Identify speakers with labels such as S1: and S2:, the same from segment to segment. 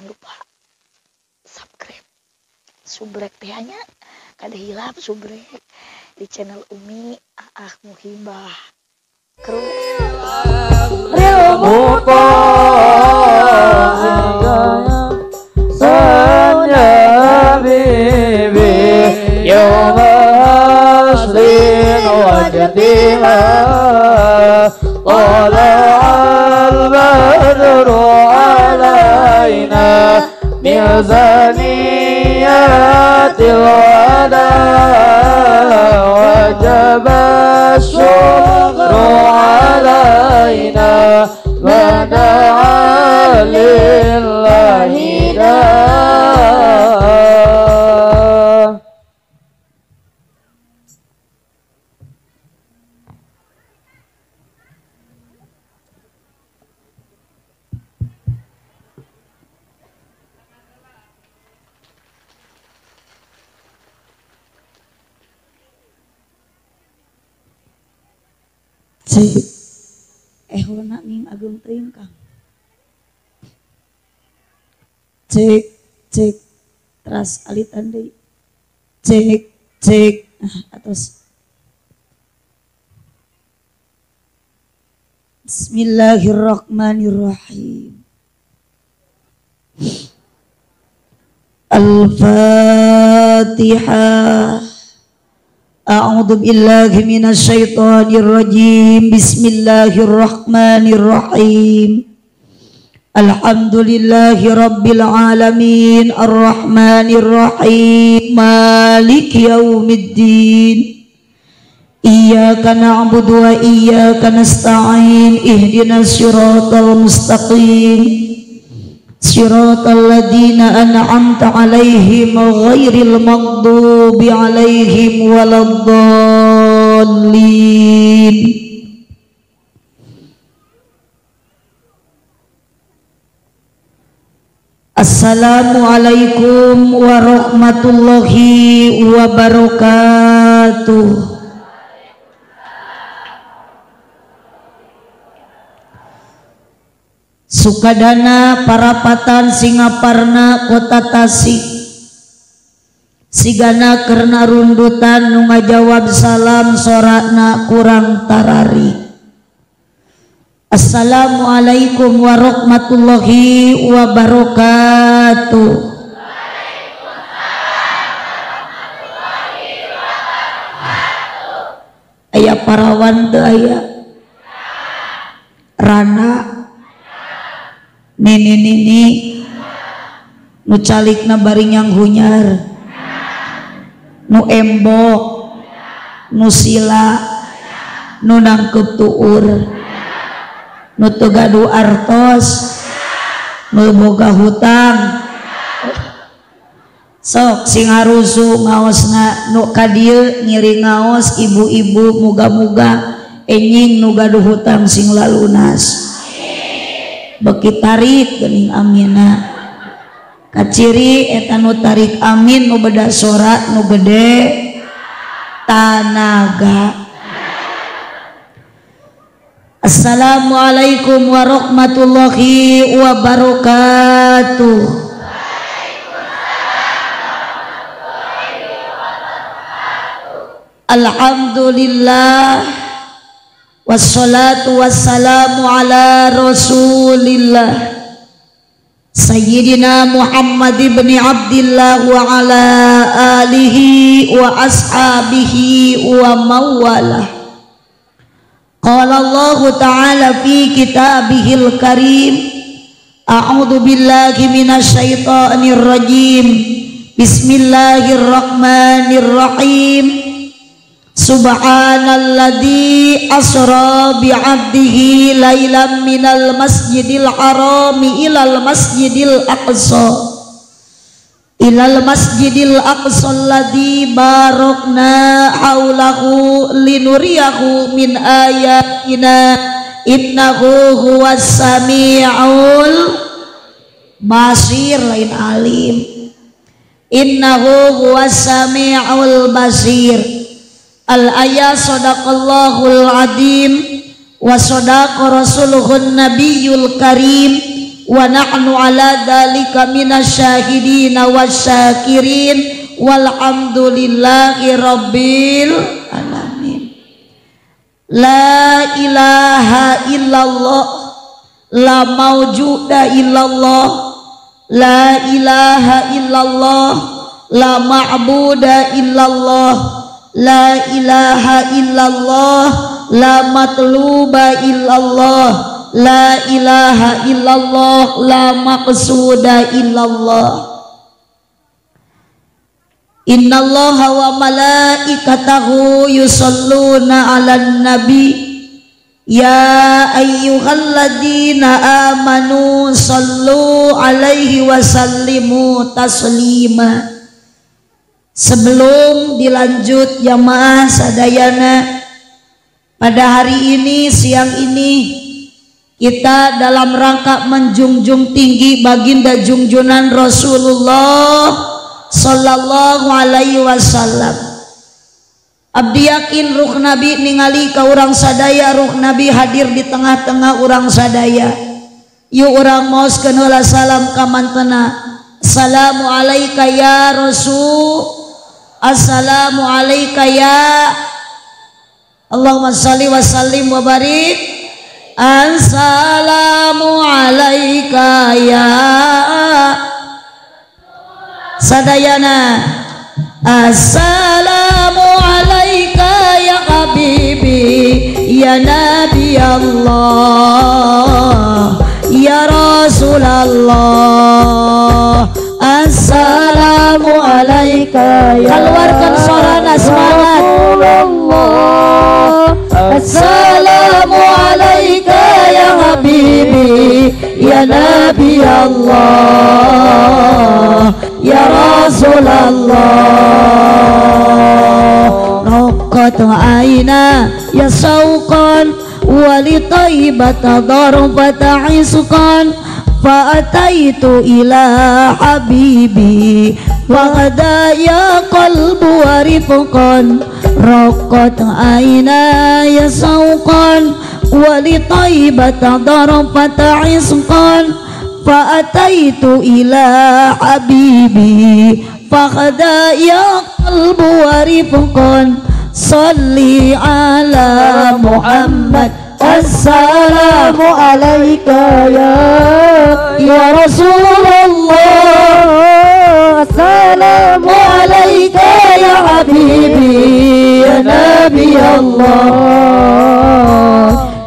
S1: Jangan lupa subscribe, subrek teh nya, kada hilap subrek di channel Umi Aah Muhibah Kru.
S2: من ثنيات الوداع وجب الشكر علينا ما دعا لله داع.
S1: Cek ehona ming ageung teuing Kang. Cek cek teras alitan deui. Cek cek nah atos. Bismillahirrahmanirrahim. Al-Fatihah. A'udzu billahi minasyaitonir rajim. Bismillahirrahmanirrahim. Alhamdulillahi rabbil alamin arrahmanir rahim maliki yaumiddin. Iyyaka na'budu wa iyyaka nasta'in ihdinas siratal mustaqim siratal ladzina an'amta 'alaihim ghairil maghdubi 'alaihim waladdallin. Assalamualaikum warahmatullahi wabarakatuh. Sukadana Parapatan Singaparna Kota Tasik sigana karena rundutan nu ngajawab salam sorakna kurang tarari. Assalamualaikum warahmatullahi wabarakatuh. Waalaikumsalam warahmatullahi wabarakatuh. Aya parawan teu aya rana nini nini nu calikna bari nyang hunyar nu embok nu sila nu nangkep tuur nu teu gaduh artos nu boga hutang sok sing harusu ngaosna nu ka dieu ngiring ngaos ibu-ibu muga-muga enjing nu gaduh hutang sing lalunas. Beki tarik geuning amina kaciri eta nu tarik amin nu beda sora nu gede tanaga. Assalamualaikum warahmatullahi wabarakatuh. Alhamdulillah wassalatu wassalamu ala rasulillah Sayyidina Muhammad ibn Abdillah wa ala alihi wa ashabihi wa mawalah. Qala Allahu ta'ala fi kitabihil karim, a'udzu billahi minasyaitonir rajim. Bismillahirrahmanirrahim. Subhanalladzi asra bi'abdihi lailan minal masjidil harami ilal masjidil aqsa ilal masjidil aqsa alladzi barakna haulahu linuriyahu min ayatina innahu huwas samiul basir. Lain alim, innahu huwas samiul basir. Al-ayah sadaqallahul adim wa sadaqa rasuluhun nabiyul karim Wa nahnu ala dzalika minasyahidina wasyakirin walhamdulillahi rabbil alamin. La ilaha illallah, la maujuda illallah, la ilaha illallah, la ma'buda illallah, la ilaha illallah, la matluba illallah, la ilaha illallah, la maqsuda illallah. Innallaha wa malaikatahu yusalluna 'alan nabi ya ayyuhalladzina amanu sallu alaihi wa sallimu taslima. Sebelum dilanjut jamaah sadayana, pada hari ini siang ini kita dalam rangka menjunjung tinggi baginda junjunan Rasulullah sallallahu alaihi wasallam. Abdi yakin ruh Nabi ningali ka urang sadaya, ruh Nabi hadir di tengah-tengah urang sadaya. Yuk urang maoskeun heula salam ka mantena. Assalamu alayka ya Rasul, assalamu alayka ya Allahumma shalli wa sallim wa barik. Assalamu alayka ya sadayana. Assalamu alayka ya habibi ya Nabi Allah ya Rasulullah. Assalamu alayka ya, keluarkan suarana semangat. Assalamu alayka ya habibi ya Nabi Allah ya Rasulullah. Raqat aina ya sauqan wali taibata darbata isqan fa ataitu ila habibi wa ya qalbu warifqan. Raqat aina ya sauqan wali taibata darbata isqan fa ataitu ila habibi faqada ya qalbu warifqan. Salli ala Muhammad.
S2: Assalamu alayka ya Rasulullah. Assalamu alayka ya habibi ya Nabi Allah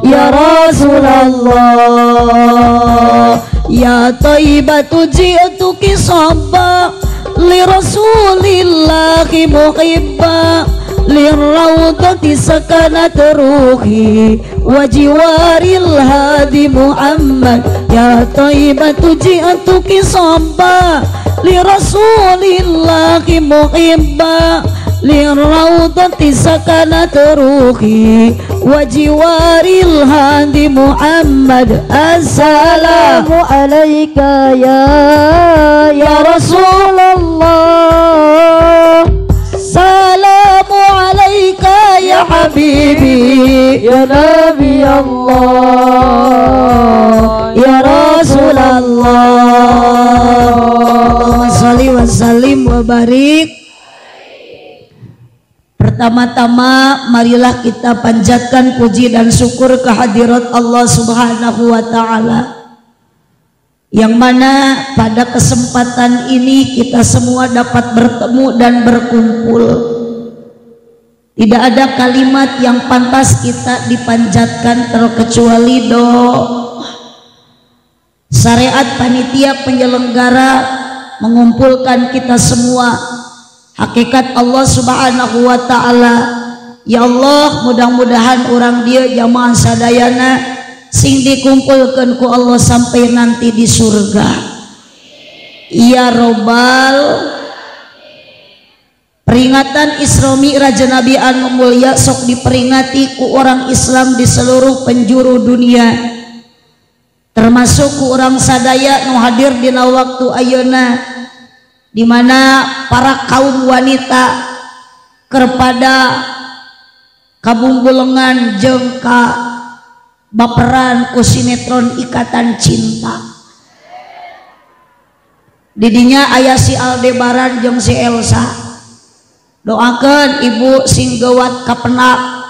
S1: ya Rasulullah. Ya taibatu ji'tuki sabba li rasulillahi muhibba lirraudati sakanat ruhi wa jiwaril hadi Muhammad. Ya taibatu ji'tuki sabba li rasulillahi muhibba lirraudati sakanat ruhi wa jiwaril hadi Muhammad.
S2: Assalamu alayka ya Rasulullah.
S1: Assalamu alayka ya habibi
S2: ya Nabi Allah
S1: ya Rasulullah. Allahumma sholli wa sallim wa barik. Pertama-tama marilah kita panjatkan puji dan syukur kehadirat Allah Subhanahu wa ta'ala, yang mana pada kesempatan ini kita semua dapat bertemu dan berkumpul. Tidak ada kalimat yang pantas kita dipanjatkan terkecuali doa. Syariat panitia penyelenggara mengumpulkan kita semua. Hakikat Allah Subhanahu wa ta'ala. Ya Allah, mudah-mudahan orang dia jamaah sadayana sing dikumpulkan ku Allah sampai nanti di surga. Ya Robbal. Peringatan Isra Mi'raj Nabi anu mulia sok diperingati ku orang Islam di seluruh penjuru dunia, termasuk ku orang sadaya nu hadir dina waktu ayeuna, di mana para kaum wanita kepada kabunggulengan jeung ka baperan ku sinetron Ikatan Cinta. Didinya aya si Aldebaran jeung si Elsa. Doakeun ibu sing geuwat kapenak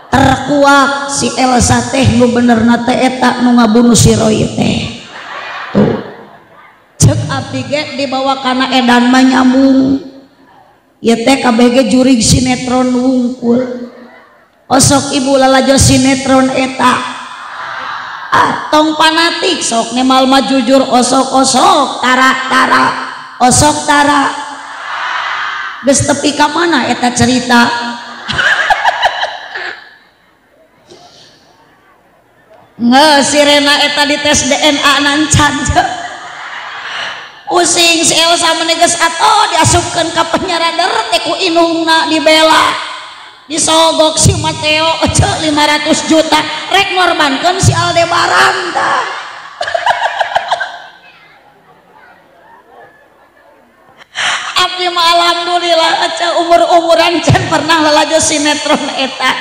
S1: terkuak si Elsa teh nu benerna teh eta nu ngabunuh si Roy teh. Tuh. Ceuk abdi ge dibawa kana edan mah nyambung. Ieu teh kabeh ge jurig sinetron wungkul. Osok ibu lalajo sinetron eta. Ah, tong fanatik sok nemal mah jujur osok-osok tara-tara osok tara geus tepi ka mana eta cerita. Nge sirena eta dites DNA nancan pusing si Elsa meni geus atoh diasupkeun ka penjara teh ku indungna dibela disogok si Mateo 500 juta rek ngorbankeun si Aldebaran tah. Abdi mah alhamdulillah umur-umuran can pernah lalajo sinetron eta.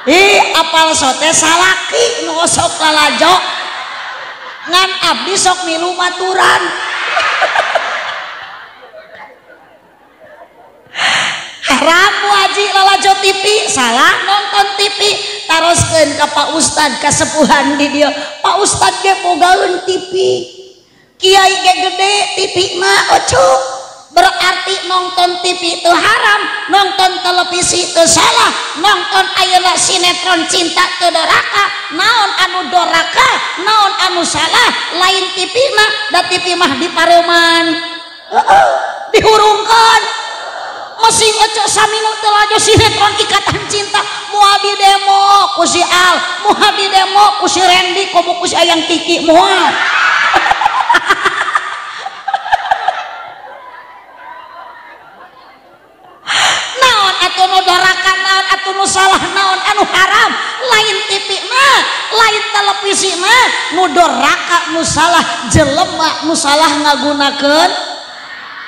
S1: Ih apal sote salaki nu osok lalajo ngan abdi sok milu maturan. Haram Bu Haji lalajo TV, salah nonton TV, taroskeun ka Pak Ustad kasepuhan di dieu. Pak Ustad ge bogaeun TV. Kiai ge gede TV mah oco. Berarti nonton TV itu haram, nonton televisi itu salah, nonton ayeuna sinetron cinta teu doraka, naon anu doraka, naon anu salah, lain TV mah, da TV mah dipareuman. Heeh, dihurungkeun. Masing oco saminu teu lalajo sinetron Ikatan Cinta, moal di demo ku si Al, moal di demo ku si Randy, komo ku si Ayang Kiki moal. Naon atuh nu doraka, naon atuh nu salah, naon anu haram, lain TV mah, lain televisi mah, nu doraka nu salah jelema nu salah ngagunakeun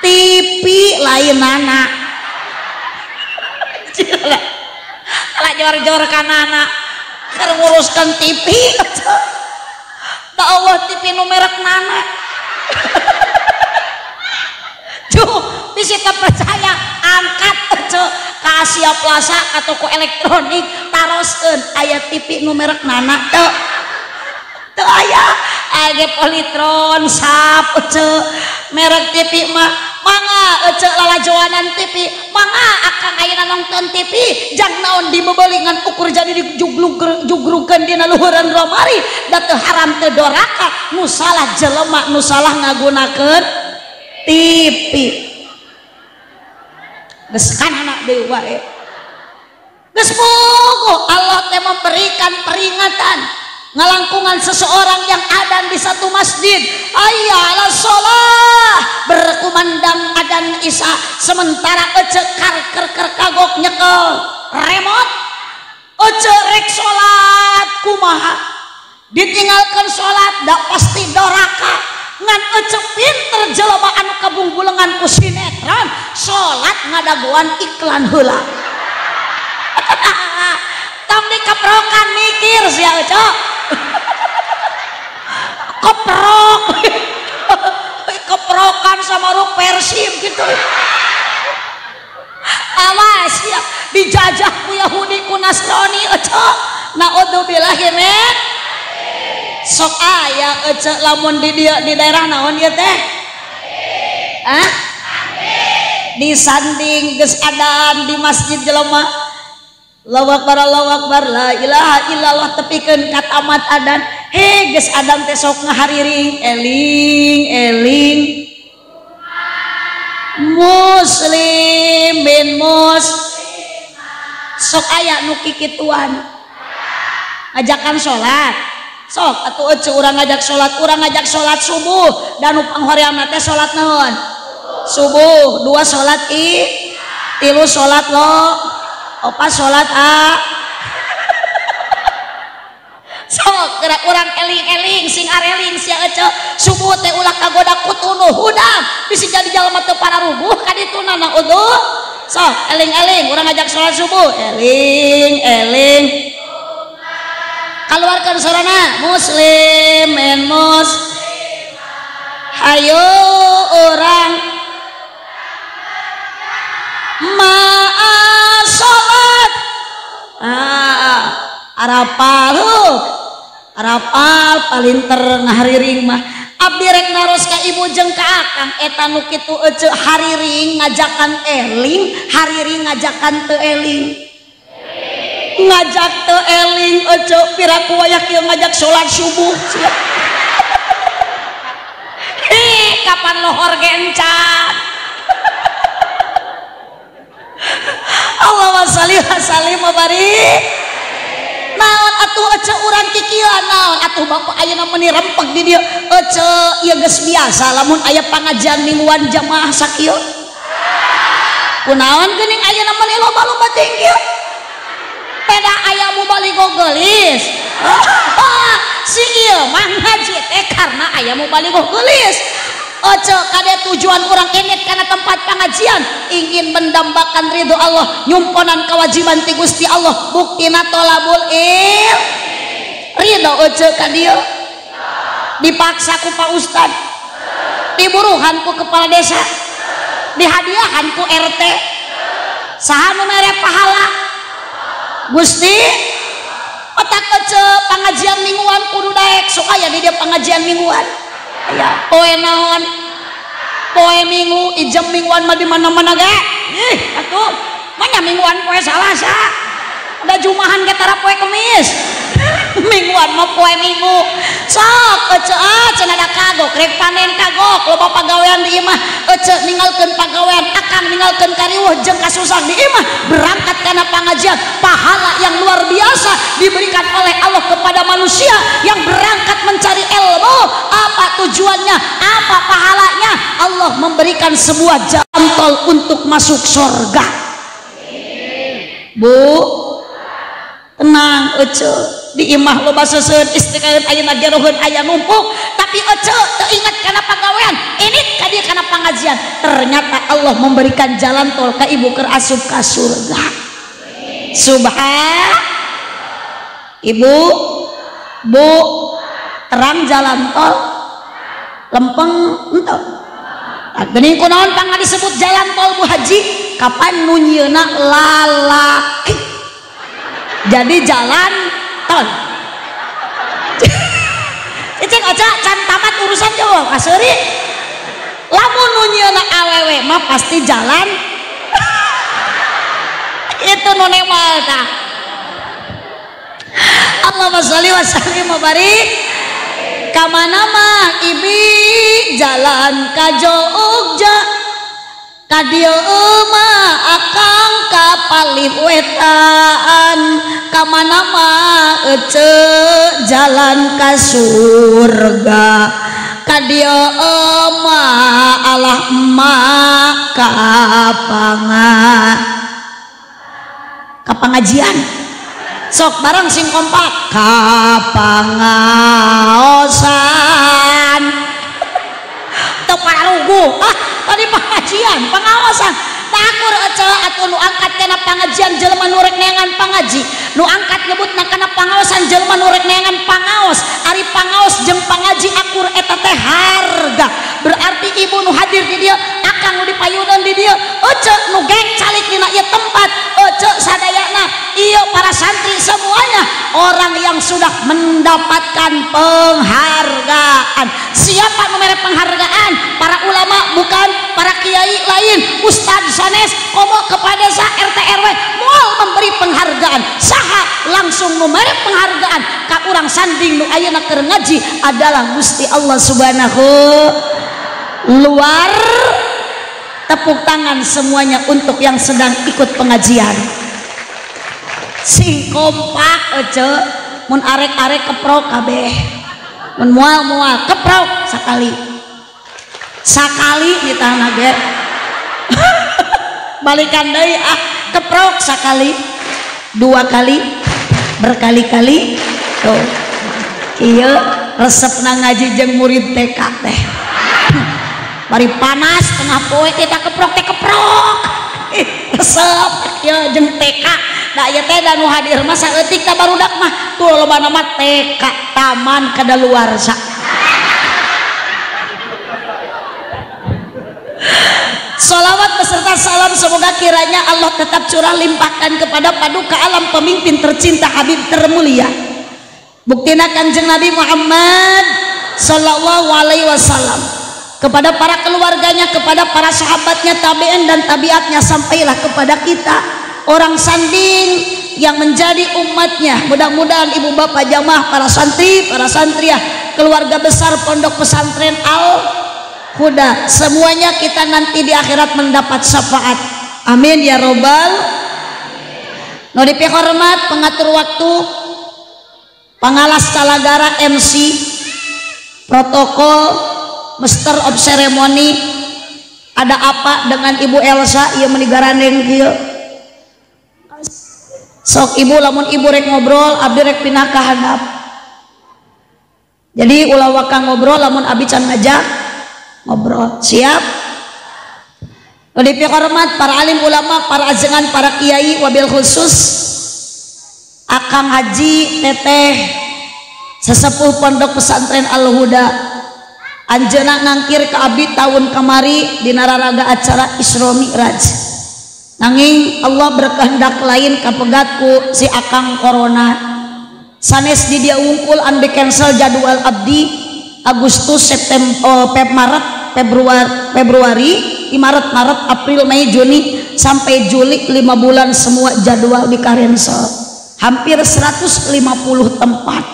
S1: TV lain anak. Lah jor-jor kana keur nguruskeun TV. Da Allah TV nu merek nana. Cuh, bisi teu percaya angkat ceu ka Asia Plaza ka toko elektronik taroskeun aya TV nu merek nana teu. Teu aya, aya Polytron sap ceu merek TV mah mangga ece lalajoanan TV, mangga akang ayeuna nonton TV jang naon dibebelingan ukur jadi dijugrukeun dina luhureun romari da teu haram teu doraka nu salah jelema nu salah ngagunakeun TV. Geus kana deui wae. Geus pogo Allah teh memberikan peringatan ngalangkungan seseorang yang adan di satu masjid, hayya 'alas shalah, berkumandang adan isya, sementara ece kar ker ker kagok nyekel remote, ece rek salat kumaha, ditinggalkan salat da pasti doraka, ngan ece pinter jelema anu kabungbulengan ku sinetron, salat ngadagoan iklan heula. Tong dikeprokan mikir sia ece. Keprok keprokan sama ruk Persib gitu. Awas ya dijajah ku Yahudi ku Nasrani ece. Naudzubillahi min. Sok aya ece lamun di dia di daerah naon ieu teh? Hah? Disanding geus adan di masjid jelema. Allahu akbar, Allahu akbar, la ilaha illallah tepikeun ka tamat adan. He geus adan teh sok ngahariring eling eling muslimin mus sok aya nu kikituan ngajakan salat sok atuh ece urang ngajak salat, urang ngajak salat subuh dan nu panghoreamna teh salat naon subuh, dua salat i, tilu salat lo, opat salat a. Sok gerak urang eling-eling sing areling sia ece subuh teh ulah kagoda kutunuh hudang bisi jadi jalma teu pararuguh ka dituna naudzu. Sok eling-eling urang ngajak salat subuh eling-eling keluarkan sorana muslimin mus hayo Arapal heuh. Arapal palinter ngahariring mah. Abdi rek naros ka ibu jeung ka akang eta nu kitu ece hariring ngajakan eling, hariring ngajakan teu eling. Ngajak teu eling ece piraku wayah kieu ngajak salat subuh. Hi, kapan lohor ge encan. Allahumma shalli wa sallim wa barik. Naon atuh ece urang kikieuan naon atuh bapak ayeuna meuni rempeg di dieu ece ieu geus biasa lamun aya pangajian mingguan jamaah sakieu. Kunaon geuning ayeuna meuni loba-loba teuing kieu. Peda aya mubaligh geulis. Si ieu mah ngaji teh karena aya mubaligh geulis. Oce kade tujuan orang init karena tempat pengajian ingin mendambakan ridho Allah, nyumponan kewajiban ti Gusti Allah, buktina tolabul il ridho. Oce kadieu dipaksa ku Pak Ustad, diburuhan ku kepala desa, dihadiahan ku RT, saha nu mere pahala Gusti. Otak oce pengajian mingguan kudu daek sok aya di dieu pengajian mingguan. Ya, poe naon? Poe minggu, ijem mingguan mah di mana-mana ge. Ih, atuh. Manya mingguan poe Salasa. Da Jumahan ge tara poe Kemis. Mingguan mah poe Minggu. Sok ece ah cenah da kagok, rek panen kagok, loba pagawean di imah. Ece ninggalkeun pagawean, akang ninggalkeun kariweuh jeung kasusah di imah, berangkat kana pangajian. Pahala yang luar biasa diberikan oleh Allah kepada manusia yang berangkat mencari ilmu. Apa tujuannya? Apa pahalanya? Allah memberikan sebuah jalan tol untuk masuk surga. Bu, tenang ece, di imah loba seuseun istri kaeun ayeuna geroheun aya numpuk, tapi ece teu ingat kana pagawean, ini ka dieu kana pangajian. Ternyata Allah memberikan jalan tol ka ibu keur asup ka surga. Subhan. Ibu, bu, terang jalan tol lempeng henteu. Geuning kunaon pang disebut jalan tol Bu Haji? Kapan nu nyieunna lalaki? Jadi jalan tol. Cicing oca can tamat urusan jauh kaseuri. Lamun nu nyieunna awewe mah pasti jalan. Itu nu nemal tah. Allahumma sholli wa sallim wa barik. Kamana mah ibi jalan ka Jogja, ka dieu mah akang ka Palih Wetan, kamana mah ece jalan ka surga, ka dieu mah alah emak ka pangajian. Sok bareng sing kompak ka pangaosan. Teu pararuguh. Ah, tadi pengajian, pengaosan. Takur ece atuh nu angkat kana pangajian jelema nu rek neangan pangaji, nu angkat nyebutna kana pangaosan jelema nu rek neangan pangaos. Ari pangaos jeung pangaji akur eta teh harga. Berarti ibu nu hadir di dieu, akang nu dipayuneun di dieu, ece nu geng calik dina ieu tempat, ece sadayana ieu para santri semuanya orang yang sudah mendapatkan penghargaan. Siapa nu mere penghargaan? Para ulama bukan, para kiai lain, ustad sanes, komo kepada desa RT RW moal memberi penghargaan. Saha langsung nu mere penghargaan ka urang sanding nu ayeuna keur ngaji adalah Gusti Allah Subhanahu. Luar tepuk tangan semuanya untuk yang sedang ikut pengajian. Sing kompak ece, mun arek-arek keprok kabeh, mun mual-mual keprok sakali sakali ditahna ge. Balikan deui ah, keprok sakali, dua kali, berkali-kali. Tuh ieu resepna ngaji jeung murid TK teh. Bari panas tengah poe kita keprok teh keprok. Resep ya jeung TK. Da ieu teh da nu hadir mah saeutik ta barudak mah. Tuh lobana mah TK taman kadaluarsa. Sholawat beserta salam semoga kiranya Allah tetap curah limpahkan kepada paduka alam pemimpin tercinta Habib termulia. Buktina Kanjeng Nabi Muhammad sallallahu alaihi wasallam kepada para keluarganya, kepada para sahabatnya, tabi'in dan tabiatnya, sampailah kepada kita orang sanding yang menjadi umatnya. Mudah-mudahan ibu bapak jamaah, para santri, para santriah, keluarga besar pondok pesantren Al Huda, semuanya kita nanti di akhirat mendapat syafaat. Amin ya robbal. Nu dipihormat pengatur waktu, pangalas calagara MC, protokol, master of ceremony. Ada apa dengan Ibu Elsa? Ieu meni garandeng kieu. Sok ibu lamun ibu rek ngobrol, abdi rek pindah ka handap. Jadi ulah waka ngobrol lamun abdi can ngajak ngobrol. Siap? Nu dipihormat para alim ulama, para ajengan, para kiai, wabil khusus Akang Haji Teteh sesepuh pondok pesantren Al Huda. Anjeunna ngangkir ka abdi tahun kamari dina raraga acara Isra Mi'raj. Nanging Allah berkehendak lain kapegatku si Akang Corona. Sanes di dia wungkul anu di cancel jadwal abdi Agustus, September, Maret, Februari, Maret, Maret, April, Mei, Juni sampai Juli, 5 bulan semua jadwal di cancel. Hampir 150 tempat.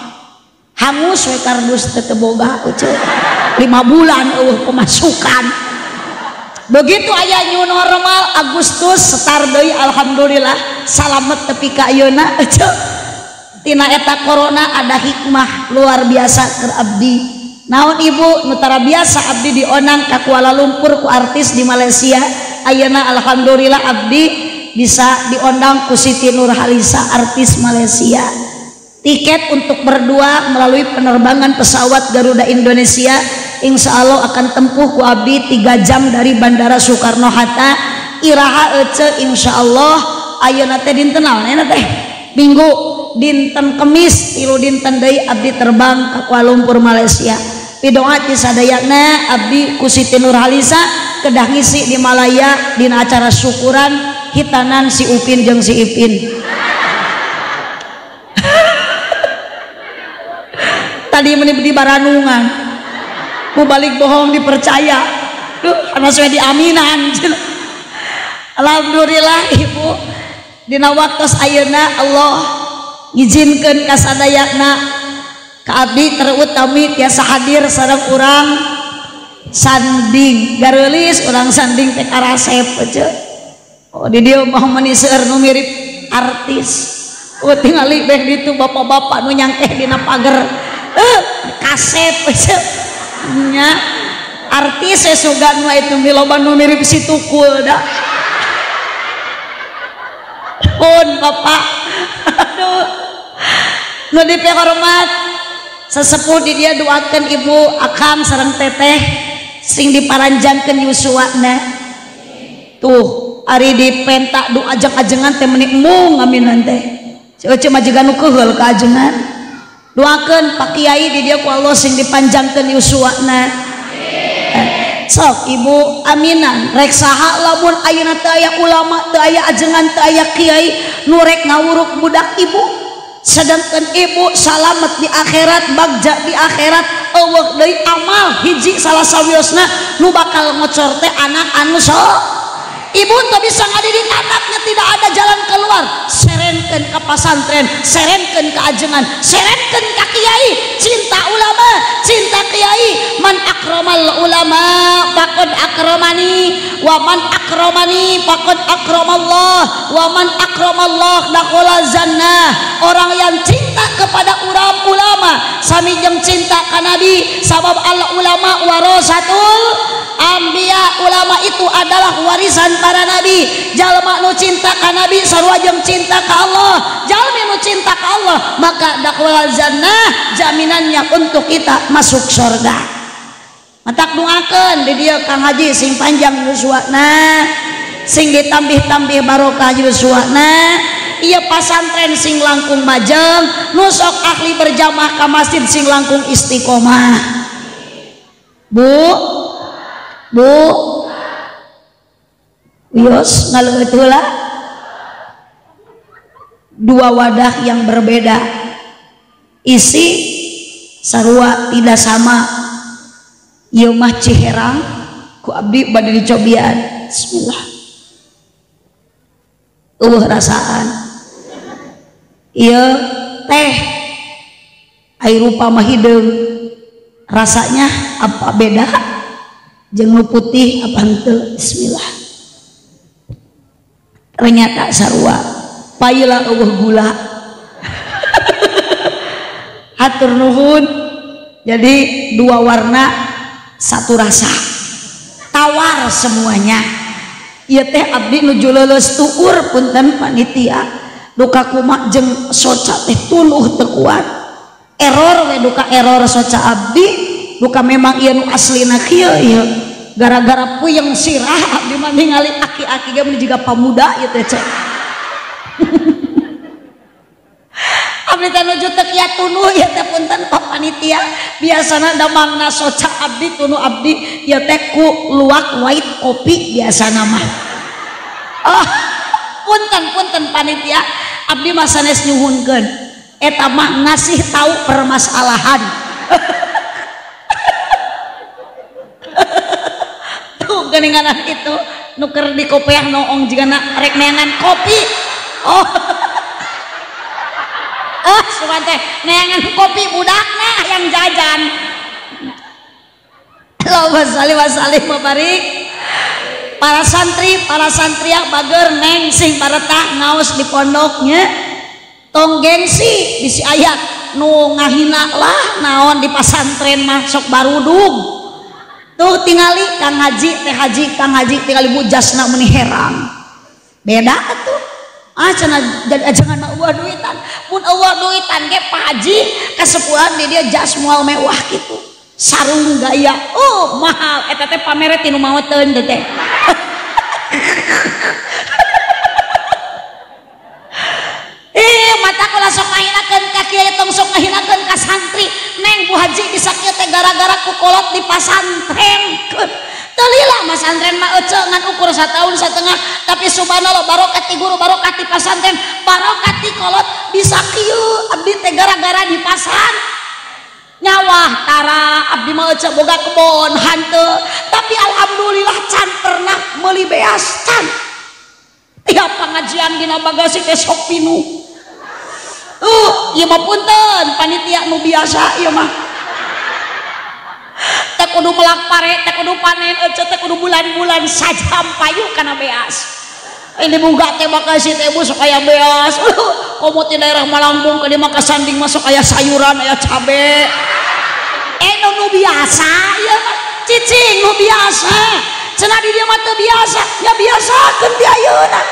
S1: Hangus we kardus teu boga eueuh. 5 bulan eueuh pemasukan. Begitu aya new normal Agustus start deui, alhamdulillah salamet tepi ka ayeuna eueuh. Tina eta corona ada hikmah luar biasa keur abdi. Naon ibu nu tara biasa abdi dionang ka Kuala Lumpur ku artis di Malaysia. Ayeuna alhamdulillah abdi bisa diondang ku Siti Nurhalisa artis Malaysia. Tiket untuk berdua melalui penerbangan pesawat Garuda Indonesia insya Allah akan tempuh ku abdi 3 jam dari Bandara Soekarno Hatta. Iraha ece insya Allah ayeuna teh dinten naon ayeuna teh Minggu dinten Kemis tilu dinten deui abdi terbang ke Kuala Lumpur Malaysia. Pidoa ti sadayana abdi ku Siti Nurhalisa kedah ngisi di Malaya dina acara syukuran hitanan si Upin jeung si Ipin. Tadi meni di baranungan ku balik bohong dipercaya. Duh, anas we diaminan. Alhamdulillah ibu dina waktos ayeuna Allah ngizinkeun ka sadayana ka abdi terutami tiasa hadir sareng urang sanding gareulis urang sanding teh karasep aja. Oh di dieu mah meuni seueur nu mirip artis. Oh tingali beh ditu bapak-bapak nu nyangkeh dina pager. Kasep aja. Nya artis sugan mah itu loba nu mirip si Tukul da. Pun bapak. Aduh. Nu dipihormat sesepuh di dia doakeun ibu akang sareng teteh sing diparanjangkeun yuswana. Tuh ari dipentak doa ajeng-ajengan teh meuni embung ngaminan teh. Ceu majikan nu keuheul ka ajengan. Doakeun Pak Kiai di dia ku Allah sing dipanjangkeun yuswana. Sok ibu aminan rek saha lamun ayeuna teu aya ulama, teu aya ajengan, teu aya kiai nu rek ngawuruk budak ibu. Sedangkan ibu salamet di akhirat, bagja di akhirat, eueuh deui amal hiji salah sawiosna nu bakal ngocor teh anak anu sok. Ibu teu bisa ngadidik anaknya, tidak ada jalan keluar. Serenkeun ka pasantren, serenkeun ka ajengan, serenkeun ka kiai. Cinta ulama, cinta kiai. Man akramal ulama faqad akramani, wa man akramani faqad akramallah, wa man akramallah dakhala jannah. Orang yang cinta kepada ulama sami jeung cinta ka nabi, sabab al ulama warasatul anbiya. Ulama itu adalah warisan para nabi. Jalma nu cinta ka nabi sarua jeung cinta ka Allah. Jalmi nu cinta ka Allah maka dakhala jannah, jaminannya untuk kita masuk surga. Matak doakeun di dieu Kang Haji sing panjang yuswana, sing ditambih-tambih barokah yuswana. Ieu pasantren sing langkung majeng, nu sok ahli berjamaah ka masjid sing langkung istiqomah. Bu, bu, Wios ngaleueut heula. Dua wadah yang berbeda, isi sarua tidak sama. Ieu mah Ciherang ku abdi bade dicobian. Bismillah. Eueuh rasaan. Ieu teh ai rupa mah hideung, rasanya apa beda jeung nu putih apa henteu? Bismillah. Ternyata sarua, paila eueuh gula. Hatur nuhun. Jadi dua warna satu rasa, tawar semuanya. Ieu teh abdi nuju leuleus tuur punten panitia, duka kumaha jeung soca teh tuluh teu kuat. Error we duka error soca abdi, duka memang ieu nu aslina kieu ieu. Gara-gara puyeng sirah abdi mah ningali aki-aki ge mun jiga pamuda ieu teh cek. Abdi teh nuju teu kiat tunuh ieu teh punten pak panitia. Biasana damangna soca abdi tunuh abdi ieu teh ku luwak white kopi biasana mah. Oh, punten panitia, abdi mah sanes nyuhunkeun. Eta mah ngasih tahu permasalahan. Tuh geuningan itu nuker di kopeah noong jigana rek neangan kopi. Oh. Ah, sugan teh neangan kopi budakna hayang jajan. Allahumma shalli wa sallim wa barik. Para santri, para santriah bager neng sing paretah ngaos di pondoknya. Tong gengsi bisi aya nu ngahina lah naon di pasantren mah sok barudug. Tuh tingali Kang Haji teh Haji Kang Haji tingali bu jasna meuni herang. Beda atuh. Ah cenah jadi ajangan mah eueuh duitan. Mun eueuh duitan ge Pak Haji kasepuhan di dia jas moal mewah kitu. Sarung gaya oh mahal eta teh pamere ti nu maoteun teh. Mata kula sok ngahinakeun ka kiai tong sok ngahinakeun ka santri. Neng Bu Haji bisa kieu teh gara-gara ku kolot di pasantren. Teu lila masantren mah ece ngan ukur sataun satengah, tapi subhanallah barokah ti guru, barokah ti pasantren, barokah ti kolot bisa kieu abdi teh gara-gara di pasan. Nyawah tara abdi mah ece boga kebon hanteu, tapi alhamdulillah can pernah meuli beas can. Tiap pengajian dina bagasi teh sok pinuh. Ieu mah punten panitia nu biasa ieu mah. Teh kudu melak pare, teh kudu panen, ece teh kudu bulan-bulan sajam payu kana beas. Ini buka teh bagasi teh bu sok aya beas. Komo ti daerah Malambung ka dieu mah kasanding mah sok aya sayuran, aya cabe. Nu biasa ieu mah cicing nu biasa. Cenah di dieu mah teu biasa, nya biasakeun ti ayeuna.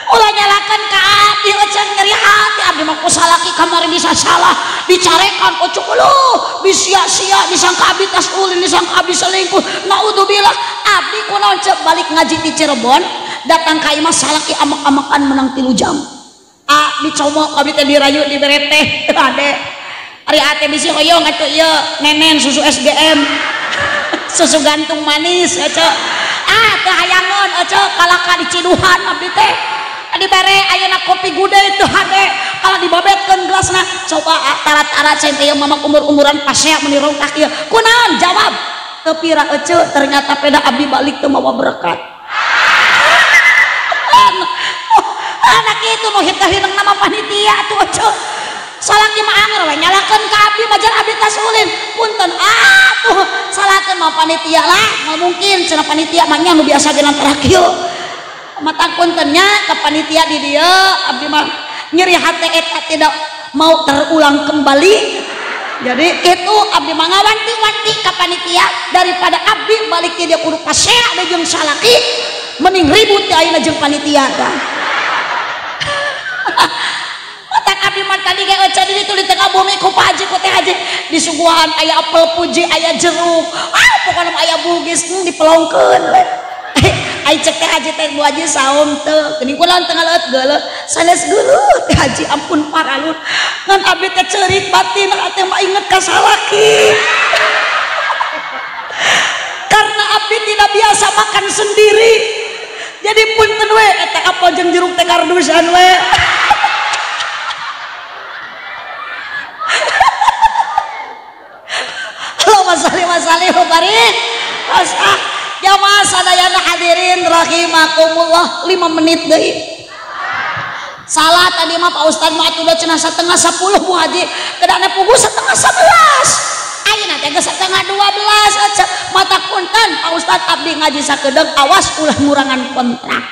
S1: Ulah nyalakan ka abdi ece nyeri hati abdi mah ku salaki kamari bisa salah dicarekan ucuk uluh disia-sia disangka abdi tas ulin disangka abdi selingkuh naudzubillah. Abdi kunaon cek balik ngaji di Cirebon datang ka imah salaki amak-amakan menang 3 jam. Ah dicomok abdi teh dirayu dibere teh ade ari ate bisi hoyong atuh ieu nenen susu SGM susu gantung manis ece ah teu hayangeun ece kalaka diciduhan abdi teh dibere ayeuna kopi gude itu hade kalau dibabetkeun gelasna coba tarat-tarat cai teh mama umur-umuran pasea meuni rongkak ieu kunaon jawab teu pira ece ternyata peda abdi balik teu mawa berkat. Anak itu nu hita-hideung nama panitia atuh ece salaki mah anger we nyalakeun ka abdi majar abdi tas ulin punten atuh salahkeun mah panitia lah moal mungkin cenah panitia mah nya nu biasa ge antara kieu. Mata puntennya ke panitia di dieu abdi mah nyeri hati eta tidak mau terulang kembali. Jadi itu abdi mah ngawanti-wanti ka panitia daripada abdi balik ti dieu kudu pasea deui jeung salaki mending ribut ti ayeuna jeung panitia tah. Otak abdi mah tadi ge ece di ditu di tengah bumi ku Pak Haji ku Teh Haji disuguhan aya apel puji aya jeruk ah pokona mah aya bugis dipelongkeun we. Ai cek Teh Haji teh Bu Haji saum teu geuning kula teu ngaleut geuleuh sanes geuleuh Teh Haji ampun paralun ngan abdi teh ceurik batin ate mah inget ka salaki. Karena abdi biasa makan sendiri. Jadi punten we eta apel jeung jeruk teh kardusan we. Allahumma sholli wa sallim wa barik. Jamaah sadayana hadirin rahimakumullah, 5 menit deui. Salah tadi mah Pak Ustad mah atuh cenah 9:30 Bu Haji, kedana puguh 10:30. Ayeuna teh geus 11:30 mata punten Pak Ustad abdi ngaji sakedeung awas ulah ngurangan kontrak.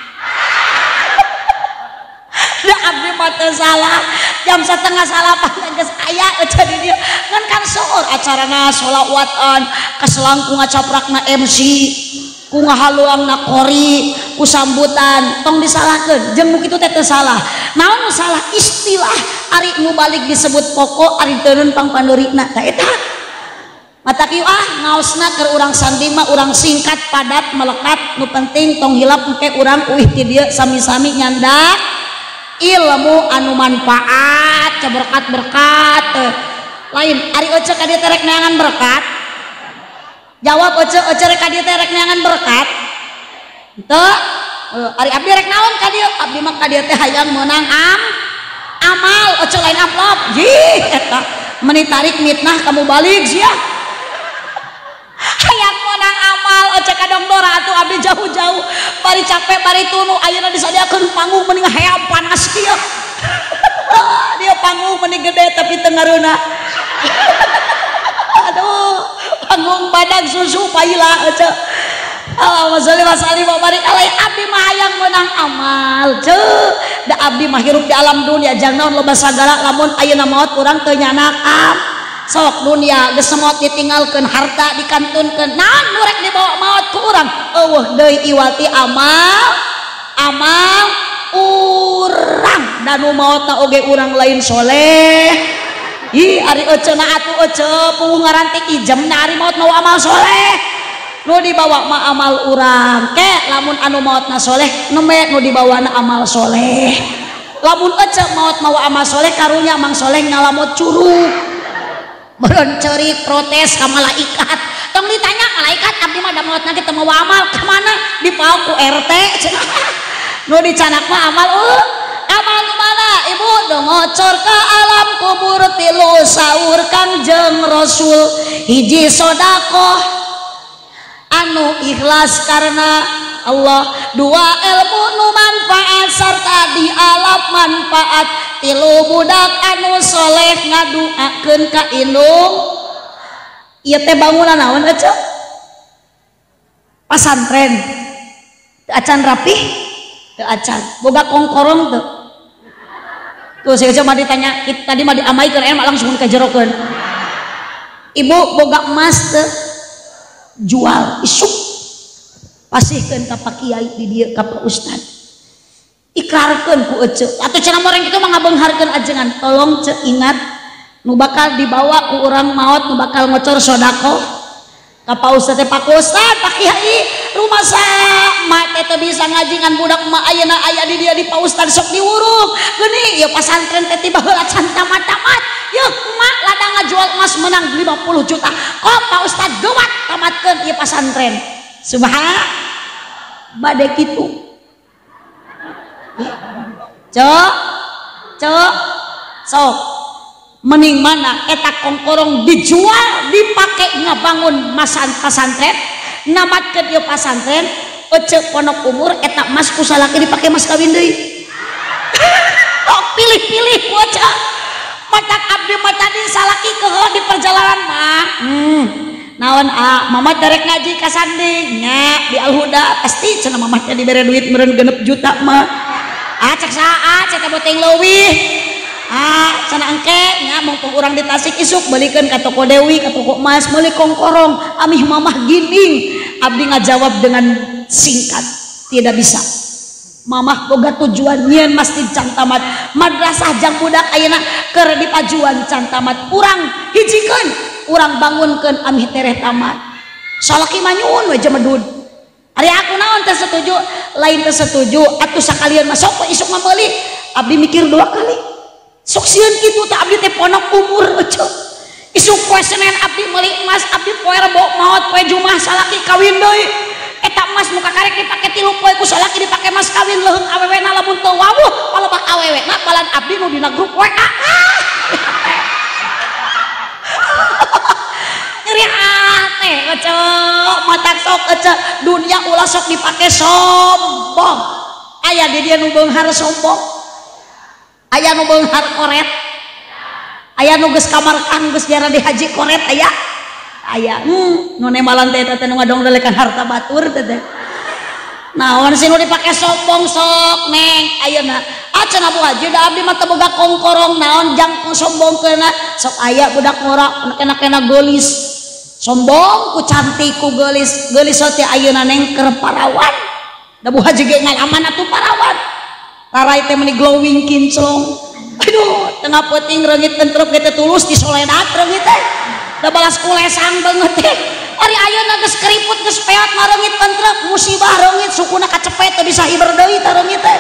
S1: Da abdi mah teu salah, jam 7:30 geus aya eueuh di dieu. Ngan kan seueur acarana sholawatan, kaselangkung ngacaprakna MC, ku ngahaluangna qori, ku sambutan, tong disalahkeun. Jeung nu kitu teh teu salah. Naon nu salah istilah ari nu balik disebut pokok ari teureun pangpandeurina tah eta. Mata kieu ah ngaosna keur urang sandi mah urang singkat padat melekat nu penting tong hilap engke urang uih ti dieu sami-sami nyandak ilmu anu manfaat berkat-berkat lain ari ece ka dieu teh rek neangan berkat. Jawab ece, ece rek ka dieu teh rek neangan berkat henteu. Ari abdi rek naon ka dieu? Abdi mah ka dieu teh hayang meunang amal ece lain amplop. Jih eta meni tarik mitnah kamu balik sia. Hayang meunang amal ece kadong dora atuh abdi jauh-jauh bari capek bari tunu ayeuna disadiakeun panggung mending hayang panas kieu. Dia panggung mending gede tapi teu ngareuna. Aduh, panggung badag susu paila ece. Allahumma sholli wa sallim wa barik alaihi. Abdi mah hayang meunang amal ceu. Da abdi mah hirup di alam dunia jang naon loba sagala lamun ayeuna maot urang teu nyanak am. Sok dunia geus maot ditinggalkeun harta dikantunkeun naon nu rek dibawa maot ku urang eueuh deui iwati amal amal urang dan nu maotna oge urang lain soleh. Ih ari eceuna atuh ece puguh ngarantik ijem na ari maot mau amal soleh nu dibawa mah amal urang ke lamun anu maotna soleh nembe nu dibawana amal soleh. Lamun ece maot mau amal soleh karunya mang soleh ngalamot curug meureun ceurik protes ka malaikat. Tong ditanya malaikat abdi mah da maotna kita mau amal ka mana dipaok ku RT cenah. Nu dicanak mah amal amal nu mana ibu do ngocor ka alam kubur tilu saur Kangjeng Rasul hiji sodakoh anu ikhlas karena Allah, dua ilmu nu manfaat sarta di alam manfaat, tilu budak anu soleh ngaduakeun ka indung. Ieu teh bangunan naon ece? Pasantren. Teu acan rapih? Teu acan. Boga kongkorong teu? Tuh saya mah ditanya tadi mah diamaikeun aya mah langsung kajerokeun. Ibu boga emas teu? Jual isuk. Pasihkeun ka Pak Kiai di dieu ka Pak Ustad. Ikrarkeun ku ece. Atuh cenah moreng kitu mah ngabeungharkeun ajengan. Tolong ce ingat nu bakal dibawa ku urang maot nu bakal ngocor sedekah ka Pak Ustad teh, Pak Ustad, Pak Kiai, rumasa mak teh teu bisa ngaji ngan budak mak ayeuna aya di dieu di Pak Ustad sok diwuruk. Geuning ieu pasantren teh tiba heula can tamat-tamat. Yeuh mak ladang ngajual emas menang 50 juta. Kok Pak Ustad gewat tamatkeun ieu pasantren. Subhan bade kitu. Cok, cok, sok. Mending mana eta kongkorong dijual dipake ngabangun masan pasantren, namatkeun ieu pasantren, ece pondok umur eta emas ku salaki dipake mas kawin deui. Tok pilih-pilih ku ece. Matak abdi mah tadi salaki keuheuh di perjalanan mah. Naon ah mama terek ngaji ka sanding nya di Al-Huda pasti cenah mamah teh dibere duit meureun 6 juta mah. Ah cek saha cek teh boteng leuwih. Ah cenah engke nya mumpung urang di Tasik isuk belikeun ka toko Dewi ka toko emas meuli kongkorong amih mamah gining. Abdi ngajawab dengan singkat tidak bisa. Mamah boga tujuan nyieun masjid can tamat, madrasah jang budak ayeuna keur dipajuan can tamat. Urang hijikeun, urang bangunkeun amih tereh tamat. Salaki mah nyuhun we jemedud. Ari aku naon teh setuju, lain teh setuju atuh sakalian mah sok we isuk mah meuli. Abdi mikir dua kali. Sok sieun kitu teh abdi teh pondok umur ece. Isuk poe Senin abdi meuli emas, abdi poe Rebo maot, poe Jumat salaki kawin deui. Eta emas nu kakarek dipake 3 poe ku salaki dipake mas kawin leuheung awewena lamun teu wawuh palebah awewena balan abdi nu dina grup WA. Nyeri hate ece matak sok ece dunia ulah sok dipake sombong. Aya di dieu nu beunghar sombong. Aya nu beunghar koret. Aya nu geus kamarkan geus jarang di haji koret aya. Aya nu nemalan teh teh nu ngadongdelekan harta batur teh teh. Naon sih nu dipake sombong sok neng ayeuna. Acan Bu Haji da abdi mah teu boga kongkorong naon jang sombongkeunna sok aya budak ngora kena-kena geulis. Sombong ku cantik ku geulis. Geulis teh ayeuna neng keur parawan. Da Bu Haji ge ngalaman atuh parawan. Tarai teh meuni glowing kinclong. Aduh, tengah peuting reungit entrep ge teh tulus disoledat reungit teh. Da balas kulesang banget teh. Ari ayeuna geus keriput geus peot mah reungit entrep, musibah reungit sukuna kacepet teu bisa hiber deui tah reungit teh.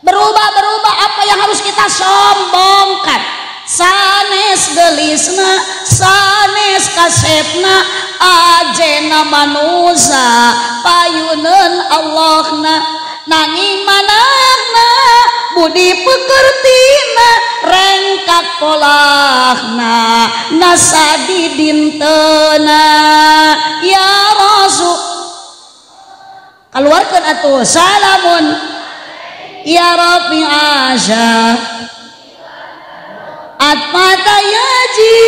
S1: Berubah-berubah apa yang harus kita sombongkan. Sanes geulisna, sanes kasepna, ajena manusa payuneun Allahna. Nanging manahna budi pekertina rengkak polahna nasa didintena ya Rasul. Keluarkan atuh salamun ya Rabbi asya atmata yaji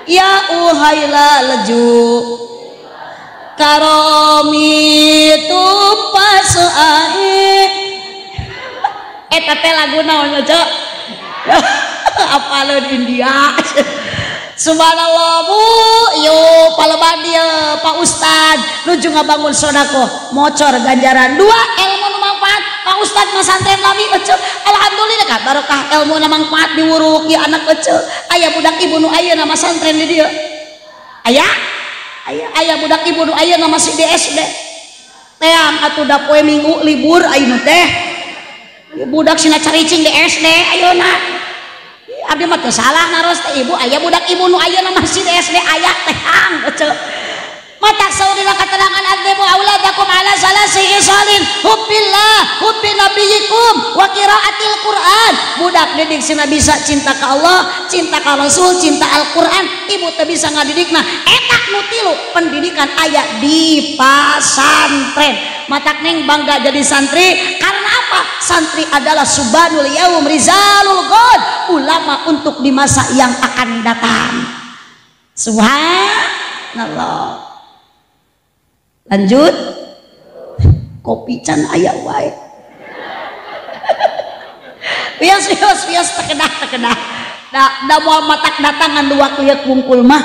S1: ya uhaila leju karomi tumpas ae. Eta teh lagu naon cok? Apaleun India. Subhanallah Bu, yo palebah dieu Pak Ustad nuju ngabangun sedekah mocor ganjaran dua ilmu nu manfaat. Pak Ustad mah santren lami ece. Alhamdulillah ka barokah ilmu nu manfaat diwuruk ieu anak ece. Aya budak ibu nu ayeuna mah santren di dieu. Aya? Aya budak ibu nu ayeuna masih di SD. Teang atuh da poe Minggu libur ayeuna teh. Budak sina caricing di SD ayeuna. Abdi mah teu salah naros teh ibu, aya budak ibu nu ayeuna masih di SD aya teang ece. Mata saudina keterangan adzibu auladakum ala salasi isalin hubbillah hubbi nabiyikum wa qiraatil Quran. Budak didik sina bisa cinta ka Allah, cinta ka Rasul, cinta Al-Quran. Ibu teu bisa ngadidikna. Eta nu tilu pendidikan aya di pasantren. Matak neng bangga jadi santri karena apa? Santri adalah subanul yaum rizalul god, ulama untuk di masa yang akan datang. Subhanallah. Lanjut. Kopi can aya wae. Wios wios wios terkedah terkedah. Da da moal matak datangan dua klieu kungkul mah.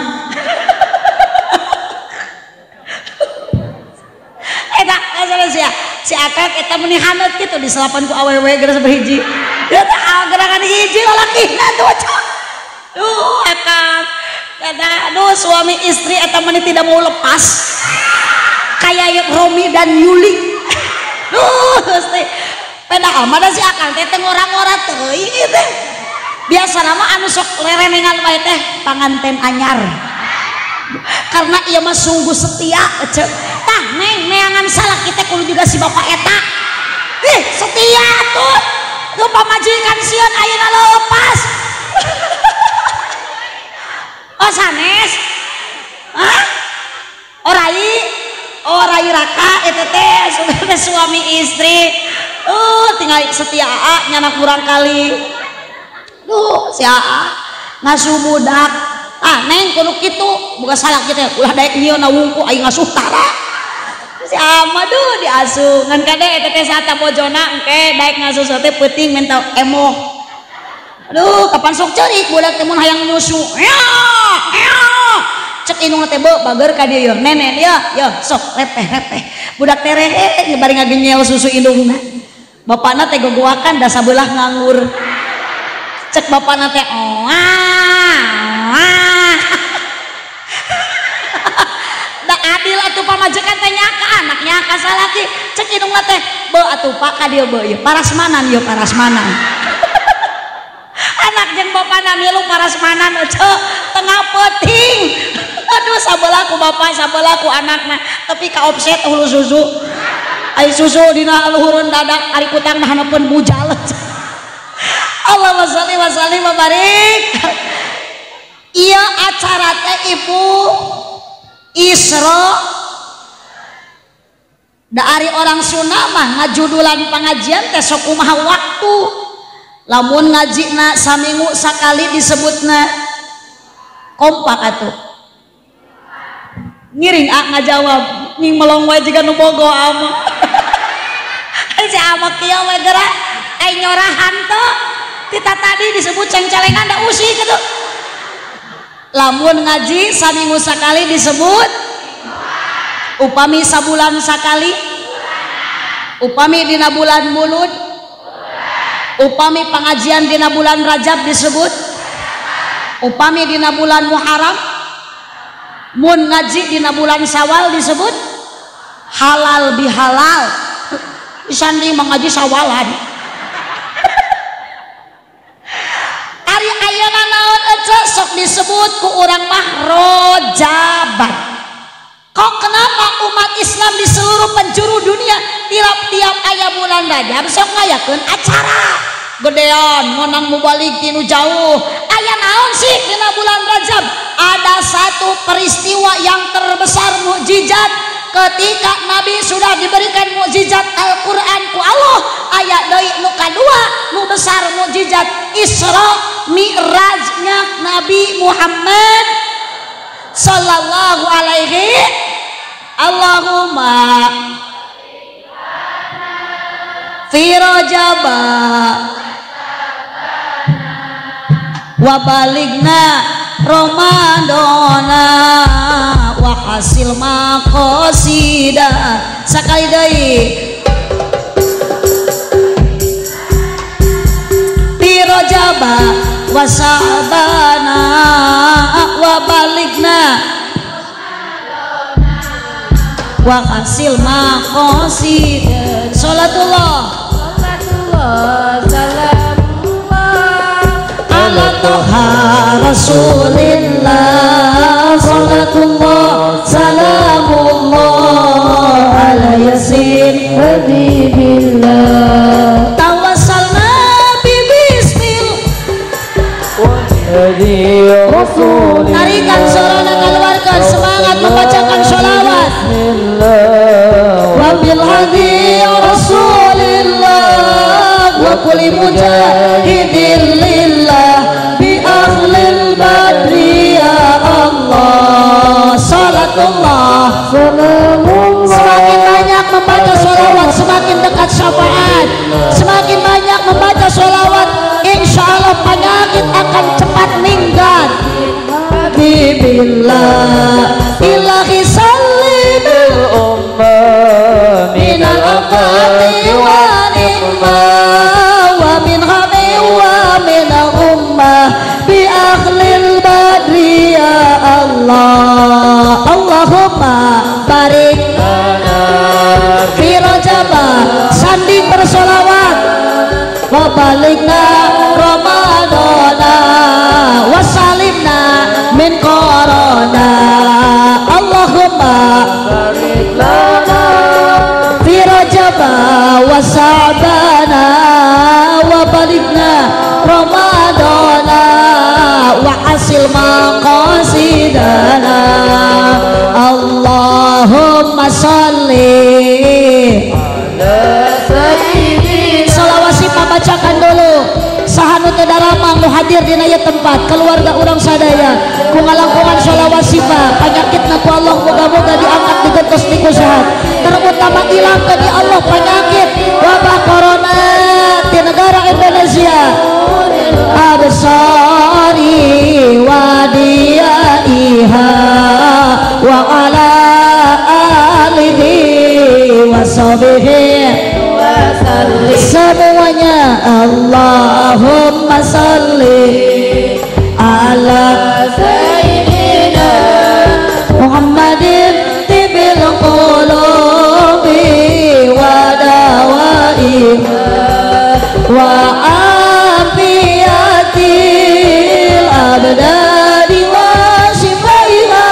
S1: Eta sia si akak eta meuni haneut kitu diselapan ku awewe geus berhiji. Ya teh gerakan hiji lalakina tuh. Duh akak. Eta aduh suami istri eta meuni tidak mau lepas. Kayak Romi dan Yuli. Duh, peda amat si akang teh ngora-ngora teuing teh. Biasa nama anu sok lerenengan wae teh panganten anyar. Karena ieu mah sungguh setia ece. Tah neng neangan salah kita kudu juga si bapak eta. Ih, setia tuh. Tuh pamajikan sieun ayeuna lepas. Oh sanes? Hah? Orai? Oh rai raka itu teh sudah suami istri. Tinggal setia aa nyanak kurang kali. Duh si aa ngasuh budak. Ah neng kudu kitu bukan salah kitu ulah daek nyieun wungku aing ngasuh tara. Si ama duh diasuh ngan kade eta teh saat bojona engke daek ngasuh teh peuting minta emoh. Aduh kapan sok ceurik budak teh mun hayang nyusu. Ya ya. Cek indung teh beuh bager ka dieu yeuh nenek yeuh yeuh sok repeh-repeh budak teh rehe bari ngagenyel susu indungna bapana teh gogoakan da sabelah nganggur cek bapana teh oah da adil atuh pamajikan teh nyaka anaknya ka salaki cek indungna teh beuh atuh pak ka dieu beuh ieu parasmanan ieu parasmanan anak jeung bapana milu parasmanan ece tengah peuting. Aduh Sabelah ku bapak, sabelah ku anakna, tapi ka offset hulu susu. Ai susu dina luhureun dadak ari kutang na haneupeun bujal. Allahumma sholli wa sallim wa barik. Ieu acara teh ibu Isra. Da ari orang Sunda mah ngajudulan pengajian teh sok kumaha waktu. Lamun ngajina saminggu sakali disebutna kompak atuh. Ngiring ah ngajawab nying melong wae jiga nu bogo ama. Si ama kieu we geura ai nyorahan teh tita tadi disebut cengcelengan da usik kitu. Lamun ngaji saminggu sakali disebut upami sabulan sakali, upami dina bulan Mulud, upami pengajian dina bulan Rajab disebut, upami dina bulan Muharram, mun ngaji dina bulan Syawal disebut halal bihalal. Disanding mengaji Syawalan. Ari ayeuna naon ece sok disebut ku urang mah rojaban. Kok kenapa umat Islam di seluruh penjuru dunia tiap-tiap aya bulan Rajab sok ngayakeun acara gedean menang mubalik tinu jauh. Aya naon sih dina bulan Rajab? Ada satu peristiwa yang terbesar mukjizat ketika Nabi sudah diberikan mukjizat Al-Qur'an ku Allah. Aya deui nu kadua nu besar mukjizat Isra Mi'rajnya Nabi Muhammad sallallahu alaihi. Allahumma fi rajaba wa baligna Ramadana wa hasil maqasida. Sakali deui fi rajaba wa sa'bana wa baligna wa hasil maqasid. Salatullah
S2: salatullah salamullah
S1: ala toha rasulillah. Salatullah salamullah ala yasin
S2: habibillah.
S1: Tawassalna bi bismil tarikan sorana keluarkan semangat membacakan sholawat. Wa bil hadi rasulillah wa kulli mujahidin lillah bi ahlil badri ya Allah. Salatullah
S2: salamullah.
S1: Semakin banyak membaca sholawat semakin dekat syafaat. Semakin banyak membaca sholawat insya Allah penyakit akan cepat minggat. Habibillah ilahi salimil
S2: ummah
S1: minal afati wa ni'mah wa min hami wa minal ummah bi ahlil badri ya Allah. Allahumma barik
S2: lana
S1: fi rajaba. Sanding bersolawat wa baligna Ramadana wa salimna min corona. Allahumma
S2: barik lana
S1: fi rajaba wa sa'bana wa baligna Ramadana wa hasil maqasidana. Allahumma sholli
S2: ala sayyidina.
S1: Selawat sipa bacakan dulu. Sahanu teu daramang nu hadir dina ieu tempat keluarga urang sadaya ku ngalangkungan sholawat sifa panyakitna ku Allah moga-moga diangkat digentos niku sehat, terutama ilangkeun ya Allah penyakit wabah corona di negara Indonesia. Absari wa diyaiha wa ala alihi wa sahbihi semuanya. Allahumma salli ala
S2: sayyidina
S1: Muhammadin tibil qulubi wa dawaiha wa afiyatil abdani wa shifaiha